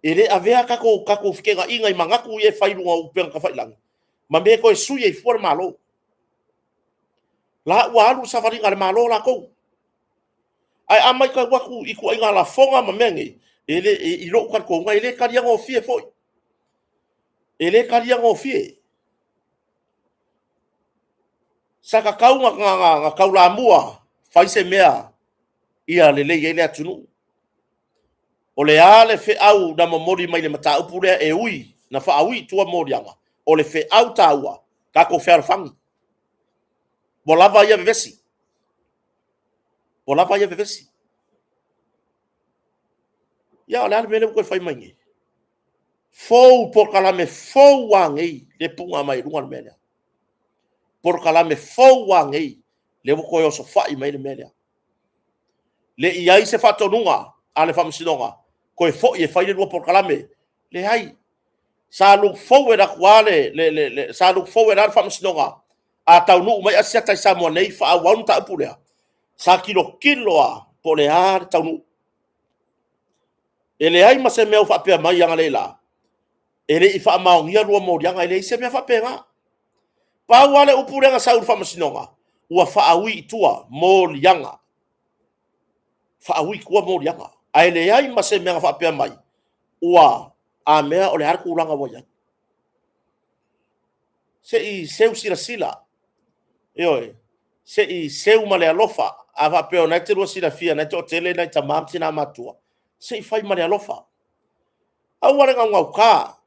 E le avea tatou, tatou feteenaiga i manatu ia e fai i luga o upega tafailagi ma mea e toe sui ai fua le Malo. La ua alu le savaliga a le Malo latou. Ae a matau atu i ituaiga lafoga ma mea nei, e le, i lou talitonuga, e le taliagofie foi. E le taliagofie. Sa tatau ona taulamua fai se mea ia lelei ai le atunuu. O le a le feau na momoli mai le mataupu lea e ui na faaui i tua moliaga, o le feau taua, tatou fealofani. Ua lava ia vevesi. Ua lava ia vevesi. Ia, o le a le mea lea ua toe fai mai nei? Fou, polokalame fou lava nei, le puna mai luga le mea lea. Polokalame fou lava nei, lea ua toe osofai mai le mea lea. Le i ai se faatonuga a le Faamasinoga, toe foi e fai le lua polokalame. Leai. Sa look forward atu lava le, le, le, le, sa look forward lava le Faamasinoga a taunuu mai Asiata i Samoa nei, faaauau le mataupu lea. Sa tilotilo lava po o le a le taunuu. E leai ma se mea o faapea mai analeila, e le i faamaonia lua moliaga, e leai se mea faapena. Pau lava le upu lea na sau i le faamasinoga, ua faaui i tua moliaga. Faaui i tua moliaga. Ae leai ma se mea na faapea mai, ua a mea o le a le tulaga ua i ai. Se i seu silasila, ioe, se i seu ma le alofa. A faapea o na e te lua silafia, na e toatele nai tama ma tina matutua, se i fai ma le alofa. Aua le naunauta,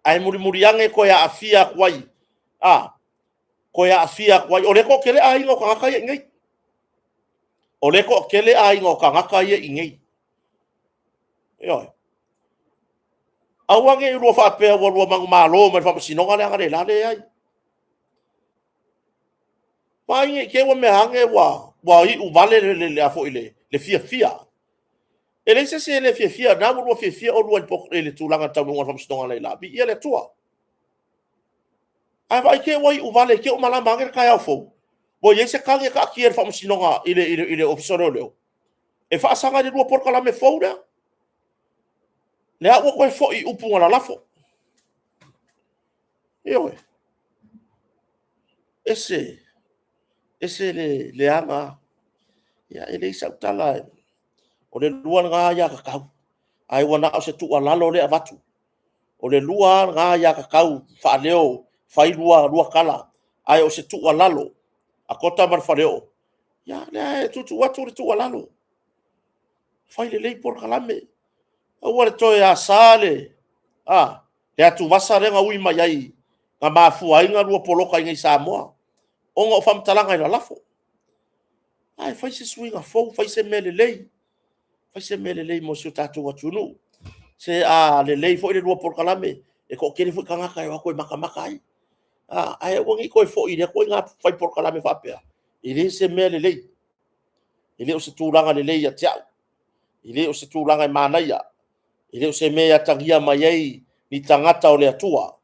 ae mulimuli ane toe aafia atu ai, a, toe aafia atu ai. O lea e toatele aiga o tagata ia i inei. O lea e toatele aiga o tagata ia i inei. Ioe. Aua ne i lua faapea ua lua manumalo mai le faamasinoga lea analeila, leai. Vaai ne i te i ua mea ane ua, ua iu vale le, le, le, a foi le, le fiafia. E leai se isi e le fiafia, na ua lua fiafia oulua i le tulaga taunuuga o le faamasinoga analeila. Viia le Atua. Ae vaai te ua iu vale, te ua malama ane le taeao fou, ua i ai se tagi e taatia i le faamasinoga i le, i le, i le Ofisa o Leoleo, e faasaga i le lua polokalame fou lea. Lea ua toe foi i upu na lalafo. Ioe. Ese, ese le leaga. Ia, e leai sau tala, o le lua lena aiatatau, ae ua na o se tuualalo lea e avatu. O le lua lena aiatatau faaleo, fai lua, lua tala, ae o se tuualalo a Kota ma le Faleoo, ia, lea e tuutuu atu le tuualalo. Fai lelei polokalame. Aua le toe asa le, a, Le atuvasa lea na ui mai ai, na mafua ai na lua poloka i nei Samoa, ona o faamatalaga i lalafo. Ae fai se suiga fou, fai se mea lelei, fai se mea lelei mo si o tatou atunuu. Se a lelei foi le lua polokalame, e toatele foi tagata e o atu e matamata ai. Ae aua ne i toe foi i lea ituaiga fai polokalame faapea, e le se mea lelei. E le o se tulaga lelei ia te au. E le o se tulaga e manaia. E le o se mea e atagia mai ai ni tagata o le Atua.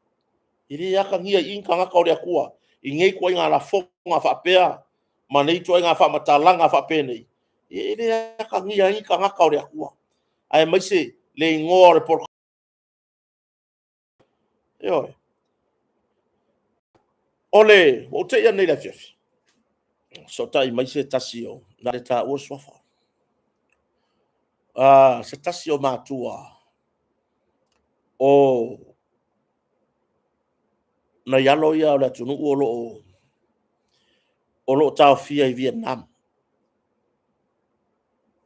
E le atagia i i ni tagata o le Atua i nei ituaiga lafoga faapea ma nei ituaiga faamatalaga faapenei. E le atagia ai ni tagata o le Atua, aemaise le igoa o le polokalame. Ioe. O le, ua ou te i nei i le afiafi, fesootai mai se tasi o, na le taua suafa, se tasi o matua o nai alo ia o le atunuu o lo o taofia i Vietnam.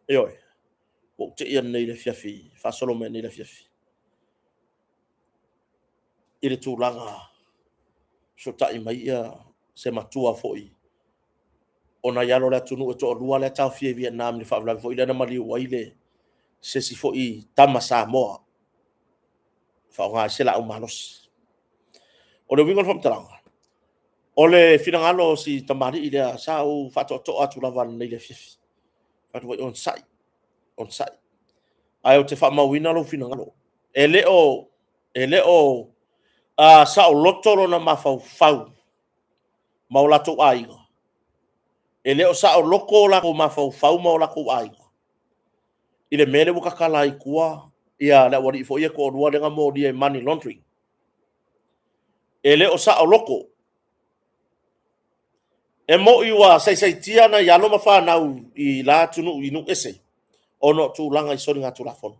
Ioe, ua ou te i nei i le afiafi, faasolo mai nei i le afiafi, i le tulaga fesootai mai ia se matua foi o nai alo o le atunuu e toalua lea taofia i Vietnam i le faalavelave foi lea na maliu ai le se isi foi tama Samoa faaaoga ai se laau malosi. O le uiga o le faamatalaga, o le finagalo o si tamalii lea sa ou faatoatoa atu lava nei le afiafi. Fai atu ai, onosai, onosai. Ae ou te faamauina lou finagalo. E le o, e le o saoloto lona mafaufau ma o latou aiga. E le o saoloto o latou mafaufau ma o latou aiga i le mea lea ua tatala ai tua ia le aualii foi ia toalua lea na molia i money laundering. E le o saoloto. E moi ua saisaitia nai alo ma fanau i la atunuu i nuu ese ona o tulaga i soligatulafono.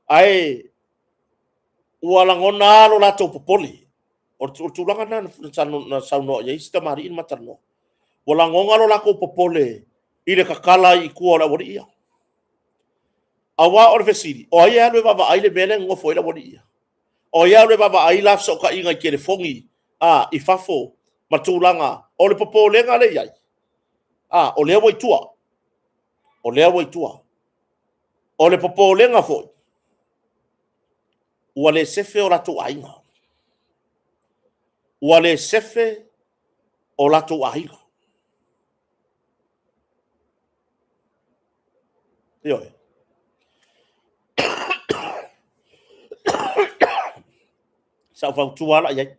Ae ua lagona lo latou popole. O le tulaga lena na saunoa i ai si tamalii na ma talanoa. Ua lagona lo latou popole i le tatala ai i tua o le aualii ia. Aua o le fesili, o ai e alu e vaavaai le mea lea e nonofo ai le aualii ia? O ai e alu e vaavaai la fesootaiga i telefoni i fafo ma tulaga o le popolega lea i ai? O lea ua i tua. O lea ua i tua. O le popolega foi, ua le sefe o latou aiga. Ua le sefe o latou aiga. Ioe. Sa ou fautua la i ai.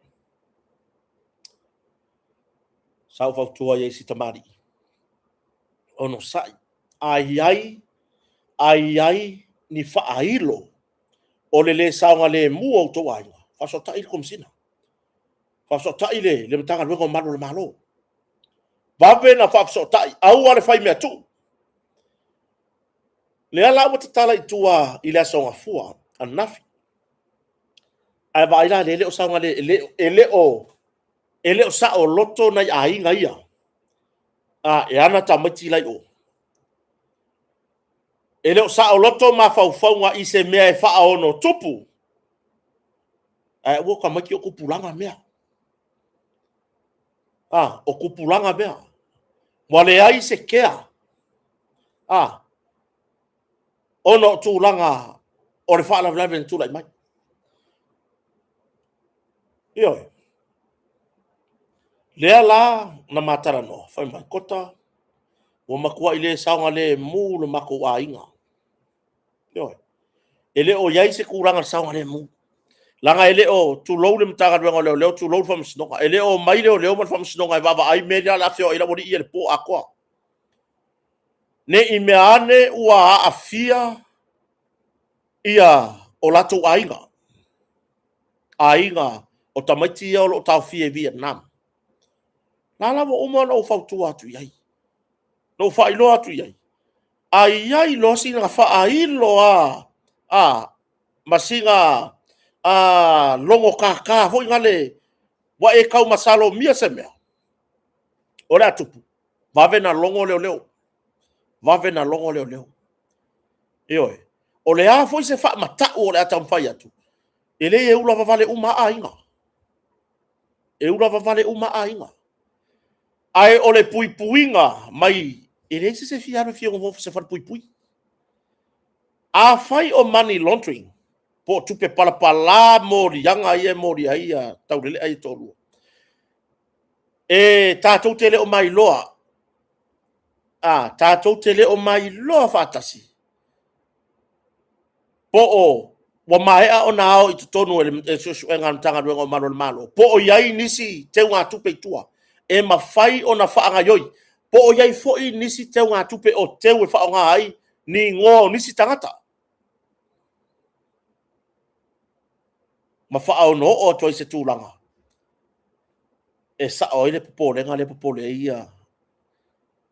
Sa ou fautua i ai si tamalii. Onosai. A i ai, a i ai ni faailo o le le saogalemu o outou aiga, faafesootai le Komesina. Faafesootai le, le Matagaluega o Malu o le Malo. Vave na faafesootai, aua le fai mea tuu. Lea la ua tatala i tua i le aso Gafua ananafi. Ae vaai la lea e le o saogale, e le, e le o, e le o saoloto nai aiga ia. A, e ana tamaiti la i o. E le o saoloto mafaufauga i se mea e faaono tupu. Ae aua tamaiti o tupulaga mea. A, o tupulaga mea. Ua leai se kea. A, ona o tulaga o le faalavelave na tulai mai. Ioe. Lea la na ma talanoa, fai mai, Kota, ua matuai le saogalemu lo matou aiga. Ioe. E le o i ai se tulaga o le saogalemu. Leaga e le o tulou le Matagaluega o Leoleo, tulou le Faamasinoga. E le o omai leoleo ma le Faamasinoga e vaavaai mea lea o le a feoai ai le aualii ia i le po atoa. Ne i mea ane ua aafia ia o latou aiga, aiga o tamaiti ia o lo o taofia i Vietnam. La la ua uma ona ou fautua atu i ai, na ou faailoa atu i ai, a i ai loa sina faailo a, a ma sina a, logo kākā foi nale ua e tau masalomia se mea, o le a tupu, vave na logo leoleo, vave na logo leoleo. Ioe. O le a foi se faamatau o le a taumafai atu? E le e ula vavale uma aiga. E ula vavale uma aiga. Ae o le puipuiga mai, e leai se fia alu e fia nofo se falepuipui. Afai o money laundering, po o tupe palapala moliaga ia e molia ai ia taulelea ia toalua, e tatou te le o mailoa, tatou te le o mailoa faatasi, po o ua maea ona ao i totonu e le suesuega a le Matagaluega o Malu o le Malo, po o i ai nisi teugatupe i tua e mafai ona faagaioi, po o i ai foi nisi teugatupe o teu e faaaoga ai ni igoa o nisi tagata, ma faaono atu ai i se tulaga e sao ai le popolega lea e popole ai ia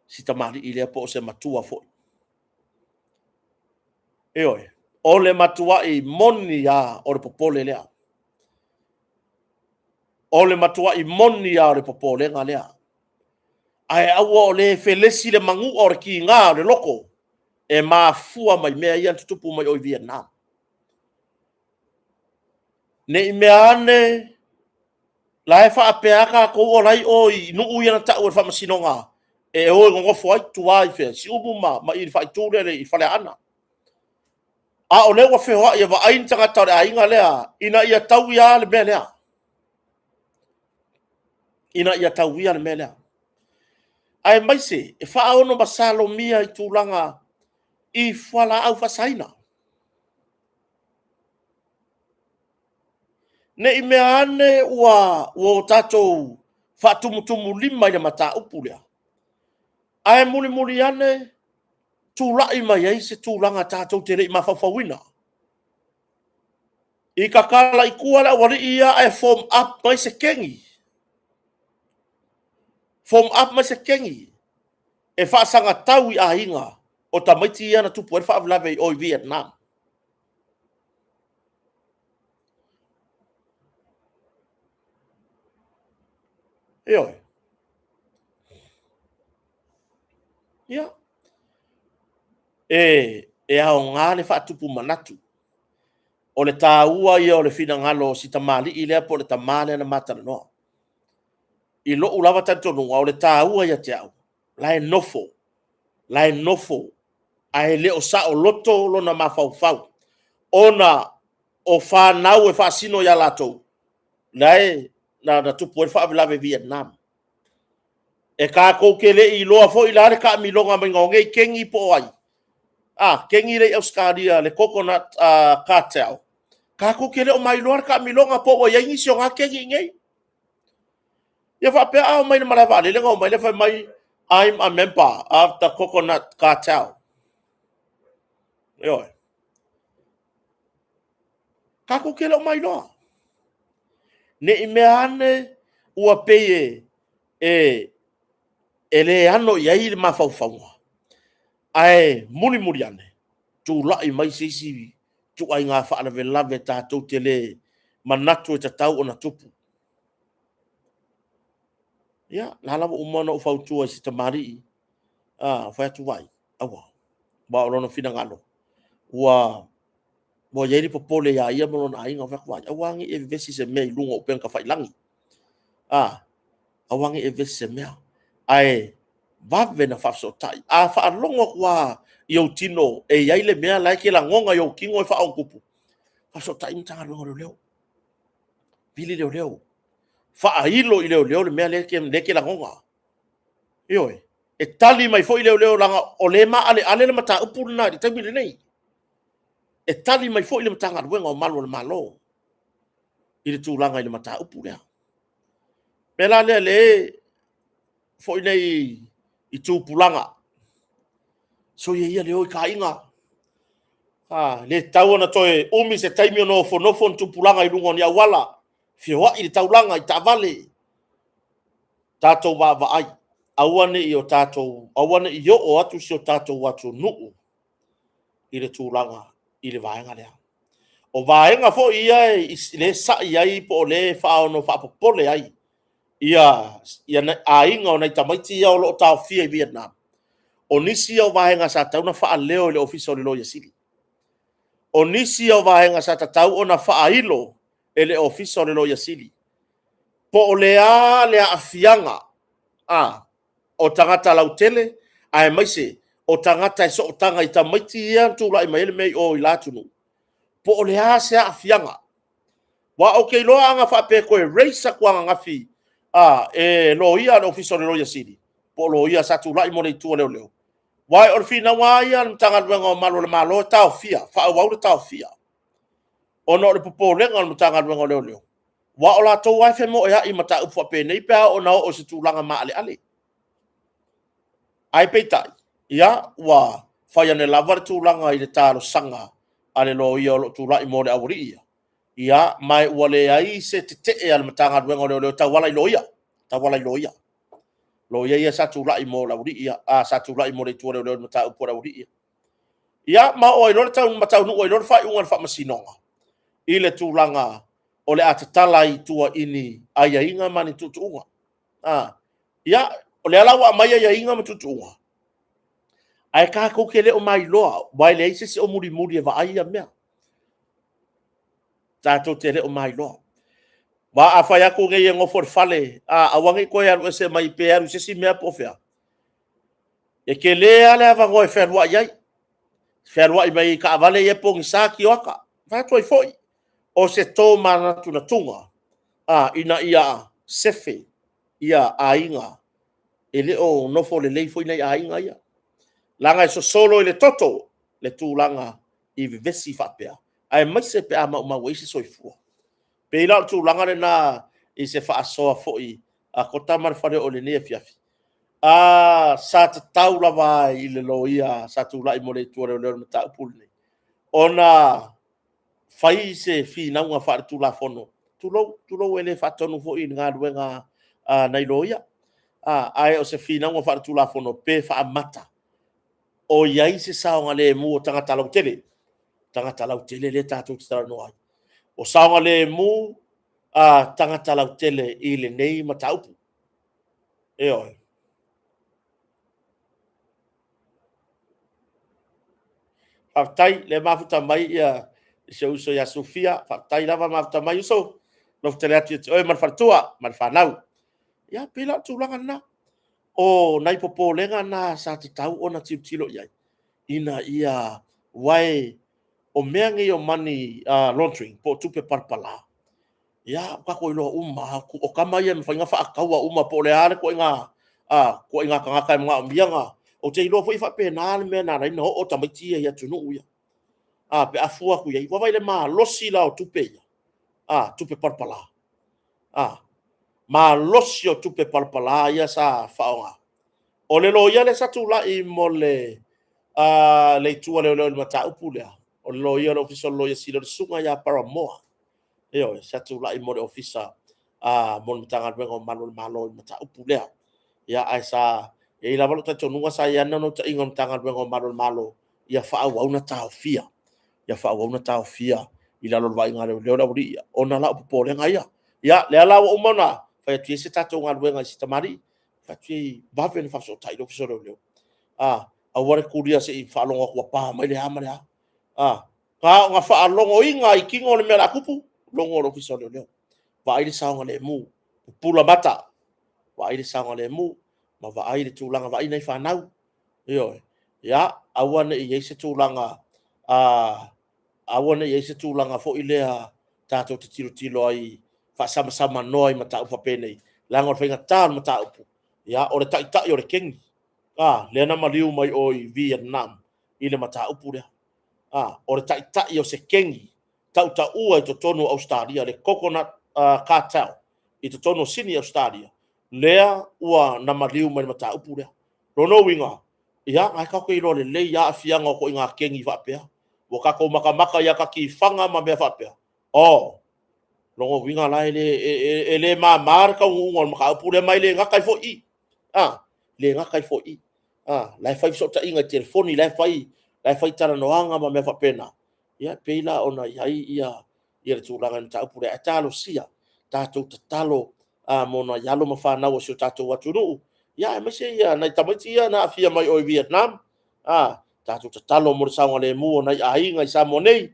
si tamalii lea po o se matua foi. Ioe, o le matuai moni lava o le popole lea. O le matuai moni lava o le popolega lea. Ae aua o le felesi le manua o le tiga o le loto e mafua mai mea ia na tutupu mai o i Vietnam. Ne i mea ane la e faapea lava tatou o la e i o i nuu ia na tau e le faamasinoga e o e nonofo ai, tua i fea? Siumu ma i i le faaitu lea i Faleaana. A o lea ua feoai e vaai ni tagata o le aiga lea ina ia tauia le mea lea. Ina ia tauia le mea lea. Aemaise e faaono masalomia i tulaga i fualaau faasaina. Ne i mea ane ua o tatou faatumutumulima i le mataupu lea, ae mulimuli ane tulai mai ai se tulaga tatou te le i mafaufauina. I tatala i tua le aualii ia ae form up mai se kegi, form up mai se kegi e faasagatau i aiga o tamaiti ia na tupu ai le faalavelave i o i Vietnam. Ioe. Ia, e aoga le faatupu manatu. O le taua ia o le finagalo o si tamalii lea po o le tama lea na ma talanoa. I lou lava talitonuga, o le taua ia te au, la e nofo, la e nofo, ae le o saoloto lona mafaufau, ona o fanau e faasino ia latou, la e na tupu ai le faalavelave i Vietnam. E tatou te le i iloa foi la le taamiloga mai o nei kegi po o ai, kegi lea i Ausetalia, le Coconut Cartel. Tatou te le o mailoa le taamiloga po ua i ai nisi o na kegi i inei. Ia faapea a omai i le malae vaalele ona omai lea fai mai, I'm a member of the Coconut Cartel. Ioe. Tatou te le o mailoa. Ne i mea ane ua pei e le ano i ai le mafaufauga, ae mulimuli ane, tulai mai se isi ituaiga faalavelave tatou te le manatu e tatau ona tupu. Ia, la la ua uma ona ou fautua i si tamalii, fai atu, vaai, aua, aua o lona finagalo, ua i ai le popole ia ia ma lona aiga, fai atu, vaai, aua ne i e vevesi i se mea i luga o upega tafailagi. Aua ne i e vevesi i se mea, ae vave na faafesootai. A faalogo atu lava i ou tino e i ai le mea la e te lagona i ou tino e faaonotupu, faafesootai le Matagaluega o Leoleo. Vili leoleo, faailo i leoleo le mea lea e te lagona. Ioe, e tali mai foi leoleo, leaga o lea e maaleale le mataupu lena i le taimi lenei. E tali mai foi le Matagaluega o Malu o le Malo i le tulaga i le mataupu lea. O le mea la lea le foi nei i tupulaga, soia ia le o i taaiga. Le tatau ona toe umi se taimi o nofonofo ni tupulaga i luga o ni auala, feoai le taulaga i taavale. Tatou vaavaai, aua ne i o tatou, aua ne i oo atu si o tatou atunuu i le tulaga i le vaega lea. O vaega foi ia lea e sai ai po o lea e faaono faapopole ai ia aiga o nai tamaiti ia o lo o taofia i Vietnam, o nisi ia o vaega sa tatau ona faaleo i le Ofisa o le Loia Sili. O nisi ia o vaega sa tatau ona faailo e le Ofisa o le Loia Sili, po o le a le aafiaga a o tagata lautele aemaise o tagata e sootaga i tamaiti ia na tulai mai ai le mea i o i la atunuu, po o le a se aafiaga. Aua ou te iloa ana faapea e toe raise atu ananafi e loia a le Ofisa o le Loia Sili, po o loia sa tulai mo le itu a leoleo, aua o le finauga lava ia a le Matagaluega o Malu o le Malo e taofia, faaauau le taofia, ona o le popolega o le Matagaluega o Leoleo, aua o latou lava e femoeai i mataupu faapenei pe a oo ina oo i se tulaga maaleale. Ae peitai, ia, ua fai ane lava le tulaga i le talosaga a le loia o lo o tulai mo le aualii ia, ia, ma ua leai se tetee a le Matagaluega o Leoleo e tauala i loia, tauala i loia. Loia ia sa tulai mo le aualii ia, sa tulai mo le itu a leoleo i le mataupu a le aualii ia. Ia, ma oo ai loa le ma taunuu ai loa le faaiuga a le faamasinoga i le tulaga o le a tatala ai i tua i ni aiaiga ma ni tuutuuga. Ia, o lea la ua aumai aiaiga ma tuutuuga, ae tatou te le o mailoa, aua e leai se isi o mulimuli e vaai ia mea. Tatou te le o mailoa. Aua a fai atu nei e nofo i le fale, aua ne i toe alu ese mai pe alu i se isi mea po o fea, e tele lava le avanoa e fealuai ai, fealuai mai ai i taavale ia e pogisa tioata. Fai atu ai foi, o se tomanatunatuga ina ia sefe ia aiga, e le o nofo lelei foi nai aiga ia, leaga e sosolo i le toto le tulaga i vevesi faapea, aemaise pe a maumau ai se soifua. E pei la o le tulaga lena i se faasoa foi a Kota ma le faleoo i lenei afiafi, sa tatau lava i le loia sa tulai mo le itu a leoleo i le mataupu lenei, ona fai se finauga faale-tulafono, tulou, tulou e le faatonu foi i le galuega a nai loia, ae o se finauga faale-tulafono pe faamata o i ai se saogalemu o tagata lautele, tagata lautele lea tatou te talanoa ai, o saogalemu a tagata lautele i lenei mataupu. Ioe. Faafetai, lea e mafuta mai ia si ou uso ia Sufia. Faafetai lava mafuta mai uso. Alofa tele atu ia te oe ma le faletua ma le fanau. Ia, pei la o le tulaga lena. O nai popolega na sa tatau ona tilotilo i ai, ina ia, aua o mea nei o money laundering po o tupe palapala, ia, ua tatou iloa uma lava, o tama ia e mafai ona faataua uma po o le a le ituaiga, ituaiga tagata e manaomia ona... Ou te iloa foi e faapena le mea na ala ai ona oo tamaiti ia i atunuu ia. Pe a fua atu i ai, vaai i le malosi la o tupe ia, tupe palapala. Malosi o tupe palapala ia sa faaaoga. O le loia lea sa tulai mo le itu a leoleo i le mataupu lea, o le loia o le Ofisa o le Loia Sili, o le susuga ia Paramoa. Ioe, sa tulai mo le Ofisa mo le Matagaluega o Malu o le Malo i le mataupu lea. Ia, ae sa i ai lava lou talitonuga sa i ai lava le naunautaiga o le Matagaluega o Malu o le Malo ia faaauau ona taofia, ia faaauau ona taofia i lalo o le vaaiga a leoleo le aualii ia, ona la o popolega ia. Ia, lea la ua uma ona fai atu i ai se tatou galuega i si tamalii, fai atu i ai, vave ona faafesootai i le Ofisa o Leoleo. Aua le tulia se i faalogo atu ua pa mai le a ma le a. Na ona faalogoina i tino le mea o le a tupu, logo le Ofisa o Leoleo, vaai le saogalemu, pupula mata, vaai le saogalemu ma vaai le tulaga, vaai nai fanau. Ioe. Ia, aua ne i i ai se tulaga, aua ne i i ai se tulaga foi lea tatou te tilotilo ai faasamasamanoa i mataupu faapenei, leaga o le faigata o le mataupu, ia, o le taitai o le kegi, lea na maliu mai o i Vietnam i le mataupu lea. O le taitai o se kegi tautaua i totonu o Ausetalia, le Coconut Cartel i totonu o Sini, Ausetalia, lea ua na maliu mai le mataupu lea. Lona uiga, ia, na e tatou te iloa lelei lava aafiaga o ituaiga kegi faapea. Ua tatou matamata i ata tifaga ma mea faapea. Oh, lona uiga la e le, e, e, e le mama le taunuuga o le mataupu lea, ma e le gata ai foi i i. Le gata ai foi i i. La e fai fesootaiga i telefoni, la e fai, la e fai talanoaga ma mea faapena. Ia, pei la ona i ai ia, ia le tulaga i le mataupu lea. Ae talosia, tatou tatalo mo nai alo ma fanau o si o tatou atunuu, ia, aemaise ia nai tamaiti ia na aafia mai o i Vietnam, tatou tatalo mo le saogalemu o nai aiga i Samoa nei,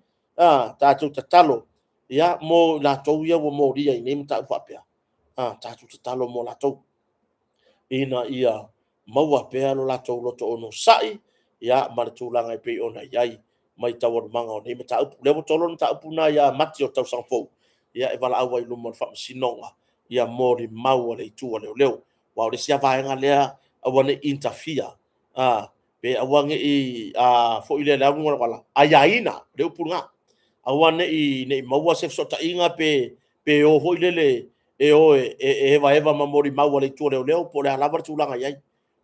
tatou tatalo, ia. Ia, mo i latou ia ua molia i nei mataupu faapea, a, tatou tatalo mo latou, ina ia maua pea lo latou loto onosai, ia, ma le tulaga e pei ona i ai mai taualumaga o nei mataupu. Lea ua tolo le mataupu lena ia Mati o le tausaga fou, ia, e valaau ai i luma o le faamasinoga, ia molimau a le itu a leoleo. Aua o le isi lava vaega lea, aua ne i interfere, a, pe aua ne i, a, foi lea i le auala, aiaina, le upu lena. Aua ne i maua se fesootaiga pe o foi lele e o e evaeva ma molimau a le itu a leoleo, po o le a lava le tulaga e i ai.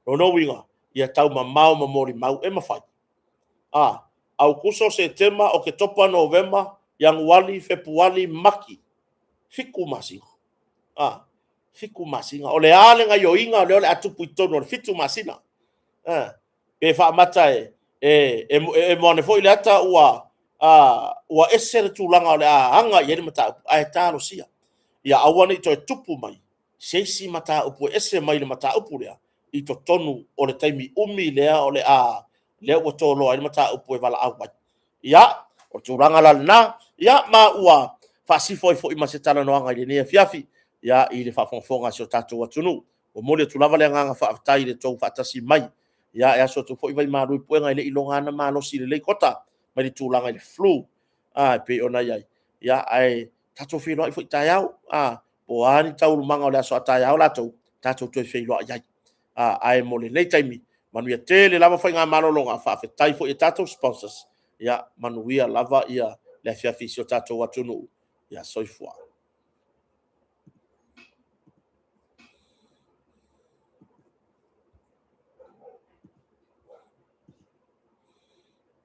O lona uiga, ia taumamao ma molimau e mafai. A, Aokuso, Setema, Oketopa, Novema, Ianuari, Fepuari, Mati, 7 masina. A, 7 masina. O le a le gaioiga lea o le a tupu i totonu o le 7 masina? A, pe faamata e emo ane foi le ata ua ua ese le tulaga o le a aga i ai le mataupu, ae talosia ia aua ne i toe tupu mai se isi mataupu e ese mai le mataupu lea i totonu o le taimi umi lea o le a lea ua toloa ai le mataupu e valaau ai. Ia, o le tulaga la lena, ia, ma ua faasifo ai foi ma se talanoaga i lenei afiafi, ia, i le faafogafoga a si o tatou atunuu. Momoli atu lava le agaga faafetai i le tou faatasi mai. Ia, e aso atu foi vaimalu i puega e le i iloga lava ona malosi lelei kota mai le tulaga i le flu e pei ona i ai. Ia, ae tatou feiloai foi taeao, po o a ni taualumaga o le aso a taeao latou, tatou toe feiloai ai. Ae mo lenei taimi, manuia tele lava faigamalologa, faafetai foi i tatou sponsors, ia manuia lava le afiafi i si o tatou atunuu. Ia soifua.